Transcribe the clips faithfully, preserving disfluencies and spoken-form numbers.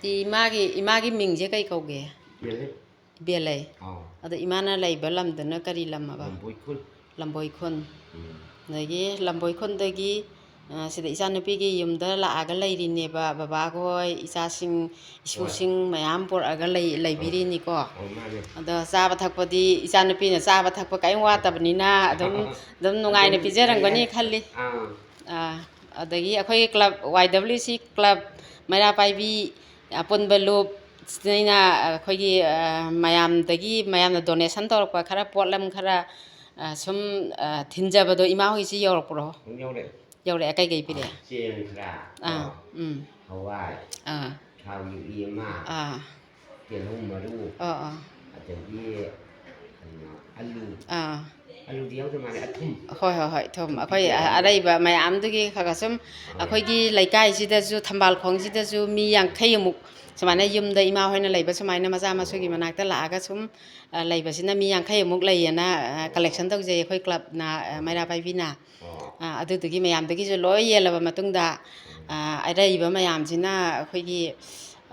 ꯏꯃꯥꯒꯤ, ꯏꯃꯥꯒꯤ ꯃꯤꯡꯁꯦ ꯀꯩ ꯀꯧꯒꯦ? ꯌꯦꯜꯂꯦ꯫ ꯏꯕꯦꯜꯂꯩ꯫ ꯑꯥꯎ꯫ ꯑꯗꯣ ꯏꯃꯥꯅ ꯂꯩꯕ ꯂꯝꯗꯨꯅ ꯀꯔꯤ ꯂꯝ ꯑꯕ? ꯂꯝꯕꯣꯏꯈꯨꯜ꯫ ꯂꯝꯕꯣꯏꯈꯨꯟ꯫ ꯎꯝ꯫ ꯑꯗꯒꯤ ꯂꯝꯕꯣꯏꯈꯨꯟꯗꯒꯤ, ꯑ, ꯁꯤꯗ ꯏꯆꯥꯅꯨꯄꯤꯒꯤ ꯌꯨꯝꯗ ꯂꯥꯛꯑꯒ ꯂꯩꯔꯤꯅꯦꯕ꯫ ꯕꯕꯥꯈꯣꯏ, ꯏꯆꯥꯁꯤꯡ, ꯏꯁꯨꯁꯤꯡ ꯃꯌꯥꯝ ꯄꯨꯔꯛꯑꯒ ꯂꯩ-, ꯂꯩꯕꯤꯔꯤꯅꯤꯀꯣ꯫ ꯑꯣ, ꯃꯥꯅꯦ꯫ ꯑꯗꯣ ꯆꯥꯕ ꯊꯛꯄꯗꯤ ꯏꯆꯥꯅꯨꯄꯤꯅ ꯆꯥꯕ ꯊꯛꯄ ꯀꯔꯤꯝ ꯋꯥꯠꯇꯕꯅꯤꯅ ꯑꯗꯨꯝ, ꯑꯗꯨꯝ ꯅꯨꯡꯉꯥꯏꯅ ꯑꯗꯨꯝ ꯄꯤꯖꯔꯝꯒꯅꯤ ꯂꯩꯔꯦ꯫ ꯈꯜꯂꯤ꯫ ꯑꯥ꯫ ꯑꯥ, ꯑꯗꯒꯤ ꯑꯩꯈꯣꯏꯒꯤ club, ꯋꯥꯏ ꯗꯕ꯭ꯂꯤꯎ ꯁꯤ club ꯃꯩꯔꯥ ꯄꯥꯏꯕꯤ, ꯑꯄꯨꯟꯕ ꯂꯨꯞꯁꯤꯅ ꯑꯩꯈꯣꯏꯒꯤ, ꯑ, ꯃꯌꯥꯝꯗꯒꯤ, ꯃꯌꯥꯝꯅ donation ꯇꯧꯔꯛꯄ ꯈꯔ, ꯄꯣꯠꯂꯝ ꯈꯔ, ꯑ, ꯁꯨꯝ, ꯑ, ꯊꯤꯟꯖꯕꯗꯣ ꯏꯃꯥ ꯍꯣꯏꯁꯤ ꯌꯧꯔꯛꯄ꯭ꯔꯣ? ꯑꯗꯨꯝ ꯌꯧꯔꯛꯑꯦ꯫ ꯌꯧꯔꯛꯑꯦ꯫ ꯀꯩꯀꯩ ꯄꯤꯔꯛꯑꯦ? ꯆꯦꯡ ꯈꯔ, ꯑꯥ, ꯀꯣ, ꯎꯝ꯫ ꯍꯋꯥꯏ, ꯑꯥ, ꯊꯥꯎ ꯂꯤꯛꯂꯤ ꯑꯃ, ꯑꯥ, ꯇꯤꯜꯍꯧ ꯃꯔꯨ, ꯑꯥ, ꯑꯥ, ꯑꯗꯒꯤ ꯀꯩꯅꯣ, ꯑꯂꯨ꯫ ꯑꯥ꯫ ꯑꯂꯨꯗꯤ ꯌꯥꯎꯗ ꯃꯥꯜꯂꯦ, ꯑꯊꯨꯝ꯫ ꯍꯣꯏ, ꯍꯣꯏ, ꯍꯣꯏ, ꯊꯨꯝ꯫ ꯊꯨꯝ ꯑꯩꯈꯣꯏ ꯄꯤꯔꯛꯑꯦ꯫ ꯑꯔꯩꯕ ꯃꯌꯥꯝꯗꯨꯒꯤ ꯈꯔ ꯈꯔ ꯁꯨꯝ ꯑꯥ꯫ ꯑꯩꯈꯣꯏꯒꯤ ꯂꯩꯀꯥꯏꯁꯤꯗꯁꯨ, ꯊꯝꯕꯥꯜ ꯈꯣꯡꯁꯤꯗꯁꯨ ꯃꯤ ꯌꯥꯡꯈꯩꯃꯨꯛ ꯁꯨꯃꯥꯏꯅ ꯌꯨꯝꯗ ꯏꯃꯥ ꯍꯣꯏꯅ ꯂꯩꯕ ꯁꯨꯃꯥꯏꯅ ꯃꯆꯥ ꯃꯁꯨꯒꯤ ꯃꯅꯥꯛꯇ ꯂꯥꯛꯑꯒ ꯁꯨꯝ, ꯑ, ꯂꯩꯕꯁꯤꯅ ꯃꯤ ꯌꯥꯡꯈꯩꯃꯨꯛ ꯂꯩꯌꯦꯅ, ꯑ, collection ꯇꯧꯖꯩ ꯑꯩꯈꯣꯏ clubꯅ, ꯑ, ꯃꯩꯔꯥ ꯄꯥꯏꯕꯤꯅ꯫ ꯑꯣ꯫ ꯑ, ꯑꯗꯨꯗꯨꯒꯤ ꯃꯌꯥꯝꯗꯒꯤꯁꯨ ꯂꯣꯏ ꯌꯦꯜꯂꯕ ꯃꯇꯨꯡꯗ, ꯑ, ꯑꯔꯩꯕ ꯃꯌꯥꯝꯁꯤꯅ ꯑꯩꯈꯣꯏꯒꯤ,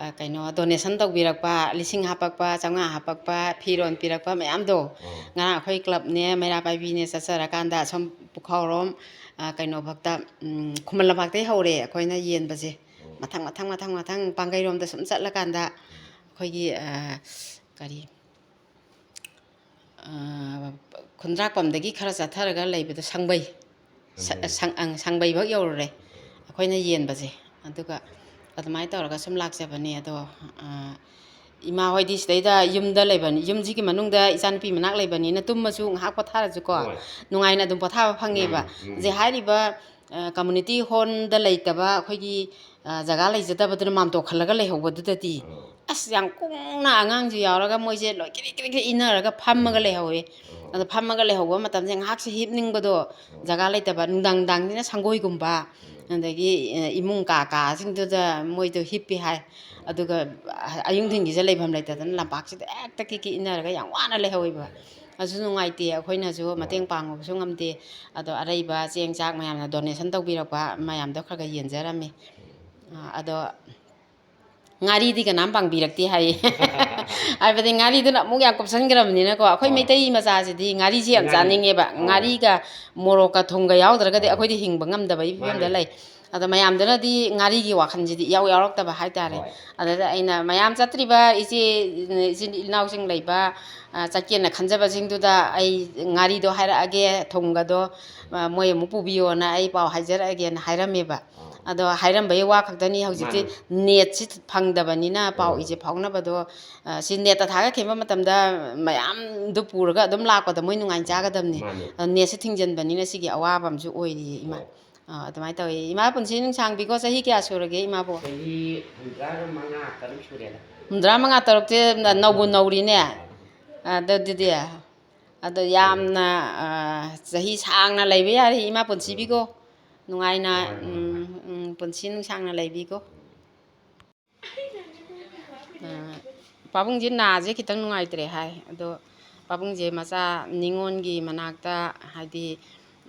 ꯑ, ꯀꯩꯅꯣ, donation ꯇꯧꯕꯤꯔꯛꯄ, ꯂꯤꯁꯤꯡ ꯍꯥꯞꯄꯛꯄ, ꯆꯥꯝꯃꯉꯥ ꯍꯥꯞꯄꯛꯄ, ꯐꯤꯔꯣꯜ ꯄꯤꯔꯛꯄ ꯃꯌꯥꯝꯗꯣ, ꯑꯣ꯫ ꯉꯔꯥꯡ ꯑꯩꯈꯣꯏ clubꯅꯦ, ꯃꯩꯔꯥ ꯄꯥꯏꯕꯤꯅꯦ ꯆꯠꯆꯔꯀꯥꯟꯗ ꯑꯁꯣꯝ ꯄꯨꯈꯥꯎꯔꯣꯝ, ꯑ, ꯀꯩꯅꯣꯐꯛꯇ, ꯎꯝ, ꯈꯨꯃꯟ ꯂꯝꯄꯥꯛꯇꯩ ꯍꯧꯔꯦ ꯑꯩꯈꯣꯏꯅ ꯌꯦꯟꯕꯁꯦ꯫ ꯑꯣ꯫ ꯃꯊꯪ, ꯃꯊꯪ, ꯃꯊꯪ, ꯃꯊꯪ ꯄꯥꯡꯒꯩꯔꯣꯝꯗ ꯁꯨꯝ ꯆꯠꯂꯀꯥꯟꯗ ꯑꯩꯈꯣꯏꯒꯤ, ꯑ, ꯀꯔꯤ, ꯑ, ꯈꯨꯟꯗ꯭ꯔꯥꯛꯄꯝꯗꯒꯤ ꯈꯔ ꯆꯠꯊꯔꯒ ꯂꯩꯕꯗꯣ ꯁꯪꯕꯩ꯫ ꯁ-, ꯁꯪꯕꯩ꯫ ꯁꯪ-, ꯑꯪ, ꯁꯪꯕꯩ ꯐꯥꯎ ꯌꯧꯔꯨꯔꯦ ꯑꯩꯈꯣꯏꯅ ꯌꯦꯟꯕꯁꯦ꯫ ꯑꯗꯨꯒ ꯑꯗꯨꯃꯥꯏꯅ ꯇꯧꯔꯒ ꯁꯨꯝ ꯂꯥꯛꯆꯕꯅꯦ꯫ ꯑꯗꯣ, ꯑ, ꯏꯃꯥ ꯍꯣꯏꯗꯤ ꯁꯤꯗꯩꯗ ꯌꯨꯝꯗ ꯂꯩꯕꯅꯤ, ꯌꯨꯝꯁꯤꯒꯤ ꯃꯅꯨꯡꯗ ꯏꯆꯥꯅꯨꯄꯤ ꯃꯅꯥꯛ ꯂꯩꯕꯅꯤꯅ ꯇꯨꯝꯃꯁꯨ ꯉꯥꯏꯍꯥꯛ ꯄꯣꯊꯥꯔꯁꯨꯀꯣ ꯍꯣꯏ꯫ ꯅꯨꯡꯉꯥꯏꯅ ꯑꯗꯨꯝ ꯄꯣꯊꯥꯕ ꯐꯪꯉꯦꯕ꯫ ꯎꯝ, ꯎꯝ꯫ ꯍꯧꯖꯤꯛ ꯍꯥꯏꯔꯤꯕ, ꯑ, community hallꯗ ꯂꯩꯇꯕ ꯑꯩꯈꯣꯏꯒꯤ, ꯑ, ꯖꯒꯥ ꯂꯩꯖꯗꯕꯗꯨꯅ ꯃꯥꯝꯇꯣꯛꯍꯜꯂꯒ ꯂꯩꯍꯧꯕꯗꯨꯗꯗꯤ, ꯑꯣ꯫ ꯑꯁ, ꯌꯥꯝ ꯀꯨꯡꯅ ꯑꯉꯥꯡꯁꯨ ꯌꯥꯎꯔꯒ ꯃꯣꯏꯁꯦ ꯂꯣꯏ ꯀ꯭ꯔꯤꯛ ꯀ꯭ꯔꯤꯛ ꯀ꯭ꯔꯤꯛ ꯏꯟꯅꯔꯒ ꯐꯝꯃꯒ ꯎꯝ꯫ ꯂꯩꯍꯧꯋꯦ꯫ ꯑꯣ꯫ ꯑꯗ ꯐꯝꯃꯒ ꯂꯩꯍꯧꯕ ꯃꯇꯝꯁꯦ ꯉꯥꯏꯍꯥꯛꯁꯦ ꯍꯤꯞꯅꯤꯡꯕꯗꯣ ꯑꯣ꯫ ꯖꯒꯥ ꯂꯩꯇꯕ, ꯅꯨꯡꯗꯥꯡ ꯅꯨꯡꯗꯥꯡꯁꯤꯅ ꯁꯪꯒꯣꯏꯒꯨꯝꯕ, ꯎꯝ꯫ ꯑꯗꯒꯤ, ꯑ, ꯏꯃꯨꯡ ꯀꯥ ꯀꯥꯁꯤꯡꯗꯨꯗ ꯃꯣꯏꯗꯣ ꯍꯤꯞꯄꯤ ꯍꯥꯏ꯫ ꯑꯗꯨꯒ ꯑꯌꯨꯛ ꯅꯨꯡꯊꯤꯟꯒꯤꯁꯦ ꯂꯩꯐꯝ ꯂꯩꯇꯗꯅ ꯂꯝꯄꯥꯛꯁꯤꯗ ꯍꯦꯛꯇ ꯀꯤꯀꯤ ꯏꯟꯅꯔꯒ ꯌꯥꯝ ꯋꯥꯅ ꯂꯩꯍꯧꯋꯦꯕ꯫ ꯑꯗꯨꯁꯨ ꯅꯨꯡꯉꯥꯏꯇꯦ, ꯑꯩꯈꯣꯏꯅꯁꯨ ꯃꯇꯦꯡ ꯄꯥꯡꯉꯨꯕꯁꯨ ꯉꯝꯗꯦ꯫ ꯑꯗꯣ ꯑꯔꯩꯕ ꯆꯦꯡ ꯆꯥꯛ ꯃꯌꯥꯝꯅ donation ꯇꯧꯕꯤꯔꯛꯄ ꯃꯌꯥꯝꯗꯣ ꯈꯔ ꯈꯔ ꯌꯦꯟꯖꯔꯝꯃꯤ꯫ ꯑ, ꯑꯗꯣ ꯉꯥꯔꯤꯗꯤ ꯀꯅꯥꯝ ꯄꯥꯡꯕꯤꯔꯛꯇꯦ ꯍꯥꯏꯌꯦ꯫ ꯍꯥꯏꯕꯗꯤ ꯉꯥꯔꯤꯗꯨꯅ ꯑꯃꯨꯛ ꯌꯥꯝ ꯀꯨꯞꯁꯟꯈ꯭ꯔꯕꯅꯤꯅꯀꯣ꯫ ꯑꯩꯈꯣꯏ ꯑꯣ꯫ ꯃꯩꯇꯩ ꯃꯆꯥꯁꯤꯗꯤ ꯉꯥꯔꯤꯁꯦ ꯌꯥꯝ ꯉꯥꯔꯤ꯫ ꯆꯥꯅꯤꯡꯉꯦꯕ꯫ ꯑꯣ꯫ ꯉꯥꯔꯤꯒ ꯃꯣꯔꯣꯛꯀ ꯊꯨꯝꯒ ꯌꯥꯎꯗ꯭ꯔꯒꯗꯤ ꯑꯣ꯫ ꯑꯩꯈꯣꯏꯗꯤ ꯍꯤꯡꯕ ꯉꯝꯗꯕꯒꯤ ꯐꯤꯕꯝꯗ ꯃꯥꯅꯦ꯫ ꯂꯩ꯫ ꯑꯗꯣ ꯃꯌꯥꯝꯗꯨꯅꯗꯤ ꯉꯥꯔꯤꯒꯤ ꯋꯥꯈꯜꯁꯤꯗꯤ ꯏꯌꯥꯎ ꯌꯥꯎꯔꯛꯇꯕ ꯍꯥꯏꯇꯥꯔꯦ꯫ ꯍꯣꯏ꯫ ꯑꯗꯨꯗ ꯑꯩꯅ ꯃꯌꯥꯝ ꯆꯠꯇ꯭ꯔꯤꯕ ꯏꯆꯦ, ꯏꯆꯤꯟ ꯏꯅꯥꯎꯁꯤꯡ ꯂꯩꯕ, ꯑ, ꯆꯠꯀꯦꯅ ꯈꯟꯖꯕꯁꯤꯡꯗꯨꯗ ꯑꯩ ꯉꯥꯔꯤꯗꯣ ꯍꯥꯏꯔꯛꯑꯒꯦ, ꯊꯨꯝꯒꯗꯣ, ꯑ, ꯃꯣꯏ ꯑꯃꯨꯛ ꯄꯨꯕꯤꯌꯣꯅ ꯑꯩ ꯄꯥꯎ ꯍꯥꯏꯖꯔꯛꯑꯒꯦꯅ ꯍꯥꯏꯔꯝꯃꯦꯕ꯫ ꯑꯣ꯫ ꯑꯗꯣ ꯍꯥꯏꯔꯝꯕꯒꯤ ꯋꯥ ꯈꯛꯇꯅꯤ꯫ ꯍꯧꯖꯤꯛꯇꯤ ꯃꯥꯅꯦ꯫ ꯅꯦꯠꯁꯤ ꯐꯪꯗꯕꯅꯤꯅ ꯄꯥꯎ ꯑꯣ꯫ ꯏꯁꯦ ꯐꯥꯎꯅꯕꯗꯣ, ꯑ, ꯁꯤ ꯅꯦꯠꯇ ꯊꯥꯒꯠꯈꯤꯕ ꯃꯇꯝꯗ ꯃꯌꯥꯝꯗꯨ ꯄꯨꯔꯒ ꯑꯗꯨꯝ ꯂꯥꯛꯄꯗ ꯃꯣꯏ ꯅꯨꯡꯉꯥꯏꯖꯒꯗꯕꯅꯤ꯫ ꯃꯥꯅꯦ꯫ ꯑꯗꯣ ꯅꯦꯠꯁꯤ ꯊꯤꯡꯖꯤꯟꯕꯅꯤꯅ ꯁꯤꯒꯤ ꯑꯋꯥꯕ ꯑꯃꯁꯨ ꯑꯣꯏꯔꯤꯌꯦ ꯏꯃꯥ꯫ ꯑꯣ꯫ ꯑ, ꯑꯗꯨꯃꯥꯏꯅ ꯇꯧꯋꯤ꯫ ꯏꯃꯥ ꯄꯨꯟꯁꯤ ꯅꯨꯡꯁꯥꯡꯕꯤꯀꯣ, ꯆꯍꯤ ꯀꯌꯥ ꯁꯨꯔꯒꯦ ꯏꯃꯥꯕꯨ? ꯆꯍꯤ ꯍꯨꯝꯗ꯭ꯔꯥꯒ ꯃꯉꯥ, ꯇꯔꯨꯛ ꯁꯨꯔꯦꯗ꯫ ꯍꯨꯝꯗ꯭ꯔꯥ ꯃꯉꯥ, ꯇꯔꯨꯛꯇꯤ ꯅ-, ꯅꯧꯕꯨ ꯅꯧꯔꯤꯅꯦ꯫ ꯑꯥ꯫ ꯑꯗꯨꯗꯤ, ꯑꯗꯣ ꯌꯥꯝꯅ, ꯑ, ꯆꯍꯤ ꯁꯥꯡꯅ ꯂꯩꯕ ꯌꯥꯔꯤ ꯏꯃꯥ ꯄꯨꯟꯁꯤꯕꯤꯀꯣ꯫ ꯅꯨꯡꯉꯥꯏꯅ, ꯍꯣꯏ, ꯍꯣꯏ, ꯍꯣꯏ꯫ ꯎꯝ, ꯎꯝ, ꯄꯨꯟꯁꯤ ꯅꯨꯡꯁꯥꯡꯅ ꯂꯩꯕꯤꯀꯣ꯫ ꯑ, ꯄꯥꯕꯨꯡꯁꯦ ꯅꯥꯁꯦ ꯈꯤꯇꯪ ꯅꯨꯡꯉꯥꯏꯇ꯭ꯔꯦ ꯍꯥꯏ꯫ ꯑꯗꯣ ꯄꯥꯕꯨꯡꯁꯦ ꯃꯆꯥ ꯅꯤꯉꯣꯜꯒꯤ ꯃꯅꯥꯛꯇ, ꯍꯥꯏꯗꯤ,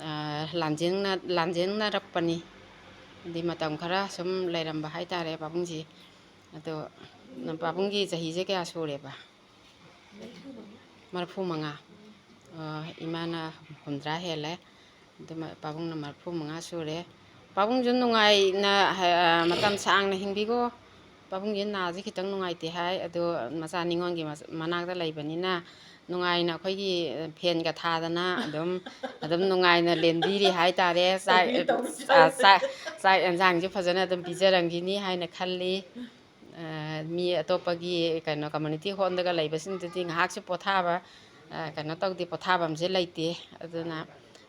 ꯑ, ꯂꯥꯟꯖꯦꯟꯅ-, ꯂꯥꯟꯖꯦꯟꯅꯔꯛꯄꯅꯤ꯫ ꯍꯥꯏꯗꯤ ꯃꯇꯝ ꯈꯔ ꯁꯨꯝ ꯂꯩꯔꯝꯕ ꯍꯥꯏꯇꯥꯔꯦ ꯄꯥꯕꯨꯡꯁꯦ꯫ ꯑꯗꯣ ꯄꯥꯕꯨꯡꯒꯤ ꯆꯍꯤꯁꯦ ꯀꯌꯥ ꯁꯨꯔꯦꯕ? ꯃꯔꯤꯐꯨ ꯃꯉꯥ꯫ ꯑ, ꯏꯃꯥꯅ ꯍꯨꯝꯗ꯭ꯔꯥ ꯍꯦꯜꯂꯦ꯫ ꯑꯗꯨꯃ ꯄꯥꯕꯨꯡꯅ ꯃꯔꯤꯐꯨ ꯃꯉꯥ ꯁꯨꯔꯦ꯫ ꯄꯥꯕꯨꯡꯁꯨ ꯅꯨꯡꯉꯥꯏꯅ, ꯍ-, ꯑ, ꯃꯇꯝ ꯁꯥꯡꯅ ꯍꯤꯡꯕꯤꯈꯣ꯫ ꯄꯥꯕꯨꯡꯁꯦ ꯅꯥꯁꯦ ꯈꯤꯇꯪ ꯅꯨꯡꯉꯥꯏꯇꯦ ꯍꯥꯏ, ꯑꯗꯣ ꯃꯆꯥ ꯅꯤꯉꯣꯜꯒꯤ ꯃꯆ-, ꯃꯅꯥꯛꯇ ꯂꯩꯕꯅꯤꯅ ꯅꯨꯡꯉꯥꯏꯅ ꯑꯩꯈꯣꯏꯒꯤ ꯐꯦꯟꯒ ꯊꯥꯗꯅ ꯑꯗꯨꯝ, ꯑꯗꯨꯝ ꯅꯨꯡꯉꯥꯏꯅ ꯂꯦꯟꯕꯤꯔꯤ ꯍꯥꯏꯇꯥꯔꯦ꯫ ꯆꯥꯛ, ꯇꯧꯕꯤ, ꯇꯧꯕꯤ, ꯑ, ꯆꯥꯛ, ꯆꯥꯛ ꯌꯦꯟꯁꯥꯡꯁꯨ ꯐꯖꯅ ꯑꯗꯨꯝ ꯄꯤꯖꯔꯝꯈꯤꯅꯤ ꯍꯥꯏꯅ ꯈꯜꯂꯤ꯫ ꯑ, ꯃꯤ ꯑꯇꯣꯞꯄꯒꯤ ꯀꯩꯅꯣ community hall ꯗꯒ ꯂꯩꯕꯁꯤꯡꯗꯨꯗꯤ ꯉꯥꯏꯍꯥꯛꯁꯨ ꯄꯣꯊꯥꯕ, ꯑ, ꯀꯩꯅꯣ ꯇꯧꯗꯦ, ꯄꯣꯊꯥꯐꯝꯁꯦ ꯂꯩꯇꯦ꯫ ꯑꯗꯨꯅ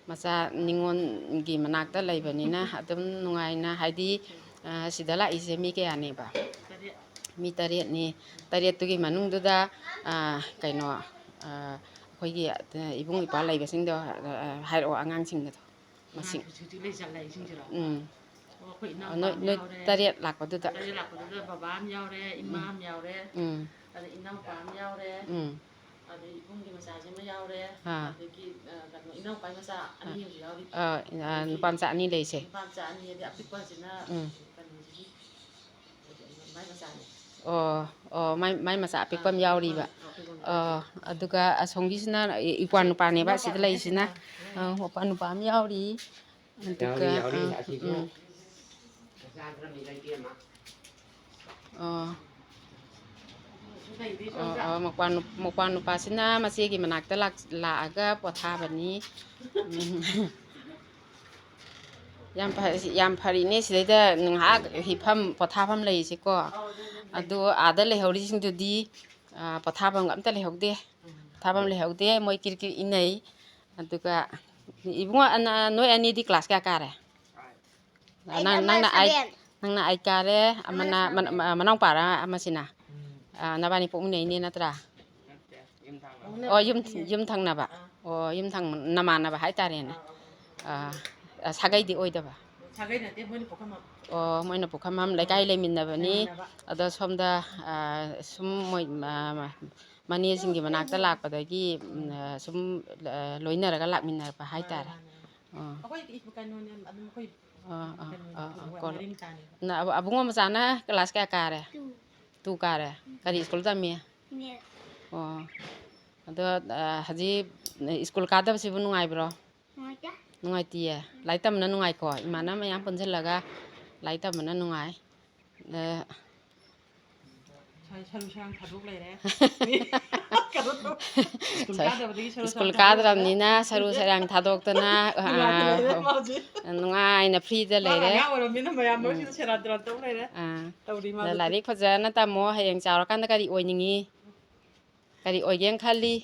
ꯃꯆꯥ ꯅꯤꯉꯣꯜꯒꯤ ꯃꯅꯥꯛꯇ ꯂꯩꯕꯅꯤꯅ ꯑꯗꯨꯝ ꯅꯨꯡꯉꯥꯏꯅ, ꯍꯥꯏꯗꯤ, ꯑ, ꯁꯤꯗ ꯂꯥꯛꯏꯁꯦ ꯃꯤ ꯀꯌꯥꯅꯦꯕ? ꯇꯔꯦꯠ꯫ ꯃꯤ ꯇꯔꯦꯠꯅꯤ꯫ ꯇꯔꯦꯠꯇꯨꯒꯤ ꯃꯅꯨꯡꯗꯨꯗ, ꯑ, ꯀꯩꯅꯣ, ꯑ, ꯑꯩꯈꯣꯏꯒꯤ, ꯑ, ꯏꯕꯨꯡ ꯏꯄ꯭ꯋꯥ ꯂꯩꯕꯁꯤꯡꯗꯣ, ꯑ, ꯑ, ꯍꯥꯏꯔꯛꯑꯣ, ꯑꯉꯥꯡꯁꯤꯡꯒꯗꯣ꯫ ꯃꯁꯤꯡ꯫ ꯑꯉꯥꯡ ꯍꯧꯖꯤꯛ ꯍꯧꯖꯤꯛ ꯂꯩꯁꯜꯂꯛꯏꯁꯤꯡꯁꯤꯔꯣ? ꯎꯝ꯫ ꯑꯣ, ꯑꯩꯈꯣꯏ ꯏꯅꯥꯎꯄꯥ ꯅꯣꯏ, ꯑꯃ ꯅꯣꯏ ꯌꯥꯎꯔꯦ꯫ ꯇꯔꯦꯠ ꯂꯥꯛꯄꯗꯨꯗ꯫ ꯇꯔꯦꯠ ꯂꯥꯛꯄꯗꯨꯗ ꯕꯕꯥ ꯑꯃ ꯌꯥꯎꯔꯦ, ꯏꯃꯥ ꯎꯝ꯫ ꯑꯃ ꯌꯥꯎꯔꯦ, ꯎꯝ꯫ ꯑꯗ ꯏꯅꯥꯎꯄꯥ ꯑꯃ ꯌꯥꯎꯔꯦ, ꯎꯝ꯫ ꯑꯗ ꯏꯕꯨꯡꯒꯤ ꯃꯆꯥꯁꯤꯃ ꯌꯥꯎꯔꯦ, ꯑꯥ꯫ ꯑꯗꯒꯤ, ꯑ, ꯀꯩꯅꯣ, ꯏꯅꯥꯎꯄꯥꯒꯤ ꯃꯆꯥ ꯑꯅꯤ ꯑꯥ꯫ ꯑꯃꯁꯨ ꯌꯥꯎꯔꯤ꯫ ꯑꯥ, ꯑ, ꯑꯗꯒꯤ ꯅꯨꯄꯥ ꯃꯆꯥ ꯑꯅꯤ ꯂꯩꯁꯦ꯫ ꯅꯨꯄꯥ ꯃꯆꯥ ꯑꯅꯤ, ꯑꯗꯩ ꯑꯄꯤꯛꯄꯁꯤꯅ ꯎꯝ꯫ ꯀꯩꯅꯣꯁꯤꯒꯤ ꯑꯣ, ꯑꯣ, ꯃꯥꯏ, ꯃꯥꯏ ꯃꯆꯥ ꯑꯄꯤꯛꯄ ꯑꯃ ꯌꯥꯎꯔꯤꯕ꯫ ꯑꯣ, ꯑꯗꯨꯒ ꯑꯁꯣꯝꯒꯤꯁꯤꯅ ꯏ-, ꯏꯄ꯭ꯋꯥ ꯅꯨꯄꯥꯅꯦꯕ ꯁꯤꯗ ꯂꯩꯔꯤꯁꯤꯅ꯫ ꯑ, ꯃꯄꯥ ꯅꯨꯄꯥ ꯑꯃ ꯌꯥꯎꯔꯤ꯫ ꯑꯗꯨꯒ, ꯌꯥꯎꯔꯤ, ꯌꯥꯎꯔꯤ, ꯑ, ꯑꯁꯤꯁꯨ꯫ ꯎꯝ꯫ ꯑꯣ꯫ ꯑꯣ, ꯑꯣ, ꯃꯧꯄ꯭ꯋꯥ ꯅꯨ-, ꯃꯧꯄ꯭ꯋꯥ ꯅꯨꯄꯥꯁꯤꯅ ꯃꯆꯦꯒꯤ ꯃꯅꯥꯛꯇ ꯂꯥꯛ-, ꯂꯥꯛꯑꯒ ꯄꯣꯊꯥꯕꯅꯤ꯫ ꯎꯝ꯫ ꯌꯥꯝ ꯐ-, ꯌꯥꯝ ꯐꯔꯤꯅꯦ, ꯁꯤꯗꯩꯗ ꯉꯥꯏꯍꯥꯛ ꯍꯤꯞꯐꯝ, ꯄꯣꯊꯥꯐꯝ ꯂꯩꯔꯤꯁꯦꯀꯣ꯫ ꯑꯗꯨ ꯑꯥꯗ ꯂꯩꯍꯧꯔꯤꯁꯤꯡꯗꯨꯗꯤ, ꯑ, ꯄꯣꯊꯥꯐꯝꯒ ꯑꯝꯇ ꯂꯩꯍꯧꯗꯦ꯫ ꯄꯣꯊꯥꯐꯝ ꯂꯩꯍꯧꯗꯦ, ꯃꯣꯏ ꯀꯤꯔꯤ ꯀꯤꯔꯤ ꯏꯟꯅꯩ꯫ ꯑꯗꯨꯒ ꯏꯕꯨꯡꯉꯣ, ꯑꯅ-, ꯅꯣꯏ ꯑꯅꯤꯗꯤ class ꯀꯌꯥ ꯀꯥꯔꯦ? ꯑꯩꯅ ꯅꯪ-, ꯑꯃ ꯅꯪꯅ ꯑꯩꯠ, seven꯫ ꯅꯪꯅ ꯑꯩꯠ ꯀꯥꯔꯦ, ꯑꯃꯅ ꯑꯃꯅ ꯃꯅ-, seven꯫ ꯃ-, ꯃꯅꯥꯎꯄꯥꯔ ꯑꯃꯁꯤꯅ? ꯎꯝ꯫ ꯑ, ꯅꯕꯥꯅꯤ ꯄꯣꯛꯃꯤꯟꯅꯩꯅꯦ ꯅꯠꯇ꯭ꯔꯥ? ꯅꯠꯇꯦ, ꯌꯨꯝ ꯊꯪꯅꯕ꯫ ꯑꯣ, ꯌꯨꯝ, ꯌꯨꯝ ꯊꯪꯅꯕ꯫ ꯑꯥ꯫ ꯑꯣ, ꯌꯨꯝ ꯊꯪ-, ꯅꯃꯥꯟꯅꯕ ꯍꯥꯏꯇꯥꯔꯦꯅꯦ꯫ ꯑꯥ, ꯑꯥ꯫ ꯑ, ꯁꯥꯒꯩꯗꯤ ꯑꯣꯏꯗꯕ? ꯁꯥꯒꯩ ꯅꯠꯇꯦ, ꯃꯣꯏꯅ ꯄꯨꯈ꯭ꯔꯝꯕꯝ꯫ ꯑꯣ, ꯃꯣꯏꯅ ꯄꯨꯈ꯭ꯔꯝꯕꯝ ꯂꯩꯀꯥꯏ ꯑꯥ꯫ ꯂꯩꯃꯤꯟꯅꯕꯅꯤ꯫ ꯂꯩꯃꯤꯟꯅꯕ꯫ ꯑꯗꯣ ꯁꯣꯝꯗ, ꯑ, ꯁꯨꯝ ꯃꯣꯏ, ꯃ-, ꯃ-, ꯃꯅꯦꯁꯤꯡꯒꯤ ꯃꯅꯥꯛꯇ ꯂꯥꯛꯄꯗꯒꯤ, ꯎꯝ, ꯎꯝ꯫ ꯑ, ꯁꯨꯝ, ꯑ, ꯂꯣꯏꯅꯔꯒ ꯂꯥꯛꯃꯤꯟꯅꯔꯛꯄ ꯃꯥꯅꯦ, ꯍꯥꯏꯇꯥꯔꯦ꯫ ꯃꯥꯅꯦ꯫ ꯑꯥ꯫ ꯑꯩꯈꯣꯏ ꯀꯩꯅꯣꯅꯦ, ꯑꯗꯨꯝ ꯑꯩꯈꯣꯏ ꯑꯥ, ꯑꯥ, ꯀꯩꯅꯣꯅꯦ, ꯑꯥ, ꯑꯥ, ꯀꯣ-, ꯃꯔꯤ ꯃꯇꯥꯅꯦ꯫ ꯅ-, ꯑꯕꯨ-, ꯑꯕꯨꯡꯉꯣ ꯃꯆꯥꯅ class ꯀꯌꯥ ꯀꯥꯔꯦ? Two꯫ Two ꯀꯥꯔꯦ꯫ ꯀꯔꯤ school ꯇꯝꯃꯤ? ꯃꯦꯠ꯫ ꯑꯣ꯫ ꯑꯗꯣ, ꯑ, ꯍꯧꯖꯤꯛ school ꯀꯥꯗꯕꯁꯤꯕꯨ ꯅꯨꯡꯉꯥꯏꯕ꯭ꯔꯣ? ꯅꯨꯡꯉꯥꯏꯇꯦ꯫ ꯅꯨꯡꯉꯥꯏꯇꯤꯌꯦ? ꯂꯥꯏꯔꯤꯛ ꯇꯝꯕꯅ ꯅꯨꯡꯉꯥꯏꯀꯣ? ꯏꯃꯥꯟꯅꯕ ꯃꯌꯥꯝ ꯄꯨꯟꯁꯤꯜꯂꯒ ꯂꯥꯏꯔꯤꯛ ꯇꯝꯕꯅ ꯅꯨꯡꯉꯥꯏ꯫ ꯑ, ꯁ-, ꯁꯔꯨ ꯁꯔꯥꯡ ꯊꯥꯗꯣꯛ ꯂꯩꯔꯦ꯫ ꯀꯩꯅꯣ ꯇꯧ-, school ꯁ-, ꯀꯥꯗꯕꯗꯒꯤ ꯁꯔꯨ school ꯁꯔꯥꯡ ꯊꯥꯗꯣꯛꯇꯅ ꯀꯥꯗ꯭ꯔꯕꯅꯤꯅ ꯁꯔꯨ ꯁꯔꯥꯡ ꯊꯥꯗꯣꯛꯇꯅ, ꯅꯨꯡꯉꯥꯏꯅ ꯂꯩꯔꯦ ꯑ, ꯃꯥ ꯍꯧꯖꯤꯛ꯫ ꯅꯨꯡꯉꯥꯏꯅ freeꯗ ꯃꯥꯅ ꯂꯩꯔꯦ꯫ ꯑꯉꯥꯡ ꯑꯣꯏꯔꯝꯅꯤꯅ ꯃꯌꯥꯝ ꯎꯝ꯫ ꯂꯣꯏꯁꯤꯅ ꯁꯦꯔꯥꯟ ꯇꯨꯔꯥꯟ ꯇꯧ ꯂꯩꯔꯦ꯫ ꯑꯥ꯫ ꯇꯧꯔꯤ ꯃꯥ ꯑꯗ ꯍꯧꯖꯤꯛ꯫ ꯂꯥꯏꯔꯤꯛ ꯐꯖꯅ ꯇꯝꯃꯣ, ꯍꯌꯦꯡ ꯆꯥꯎꯔꯀꯥꯟꯗ ꯀꯔꯤ ꯑꯣꯏꯅꯤꯡꯉꯤ? ꯀꯔꯤ ꯑꯣꯏꯒꯦꯅ ꯈꯜꯂꯤ?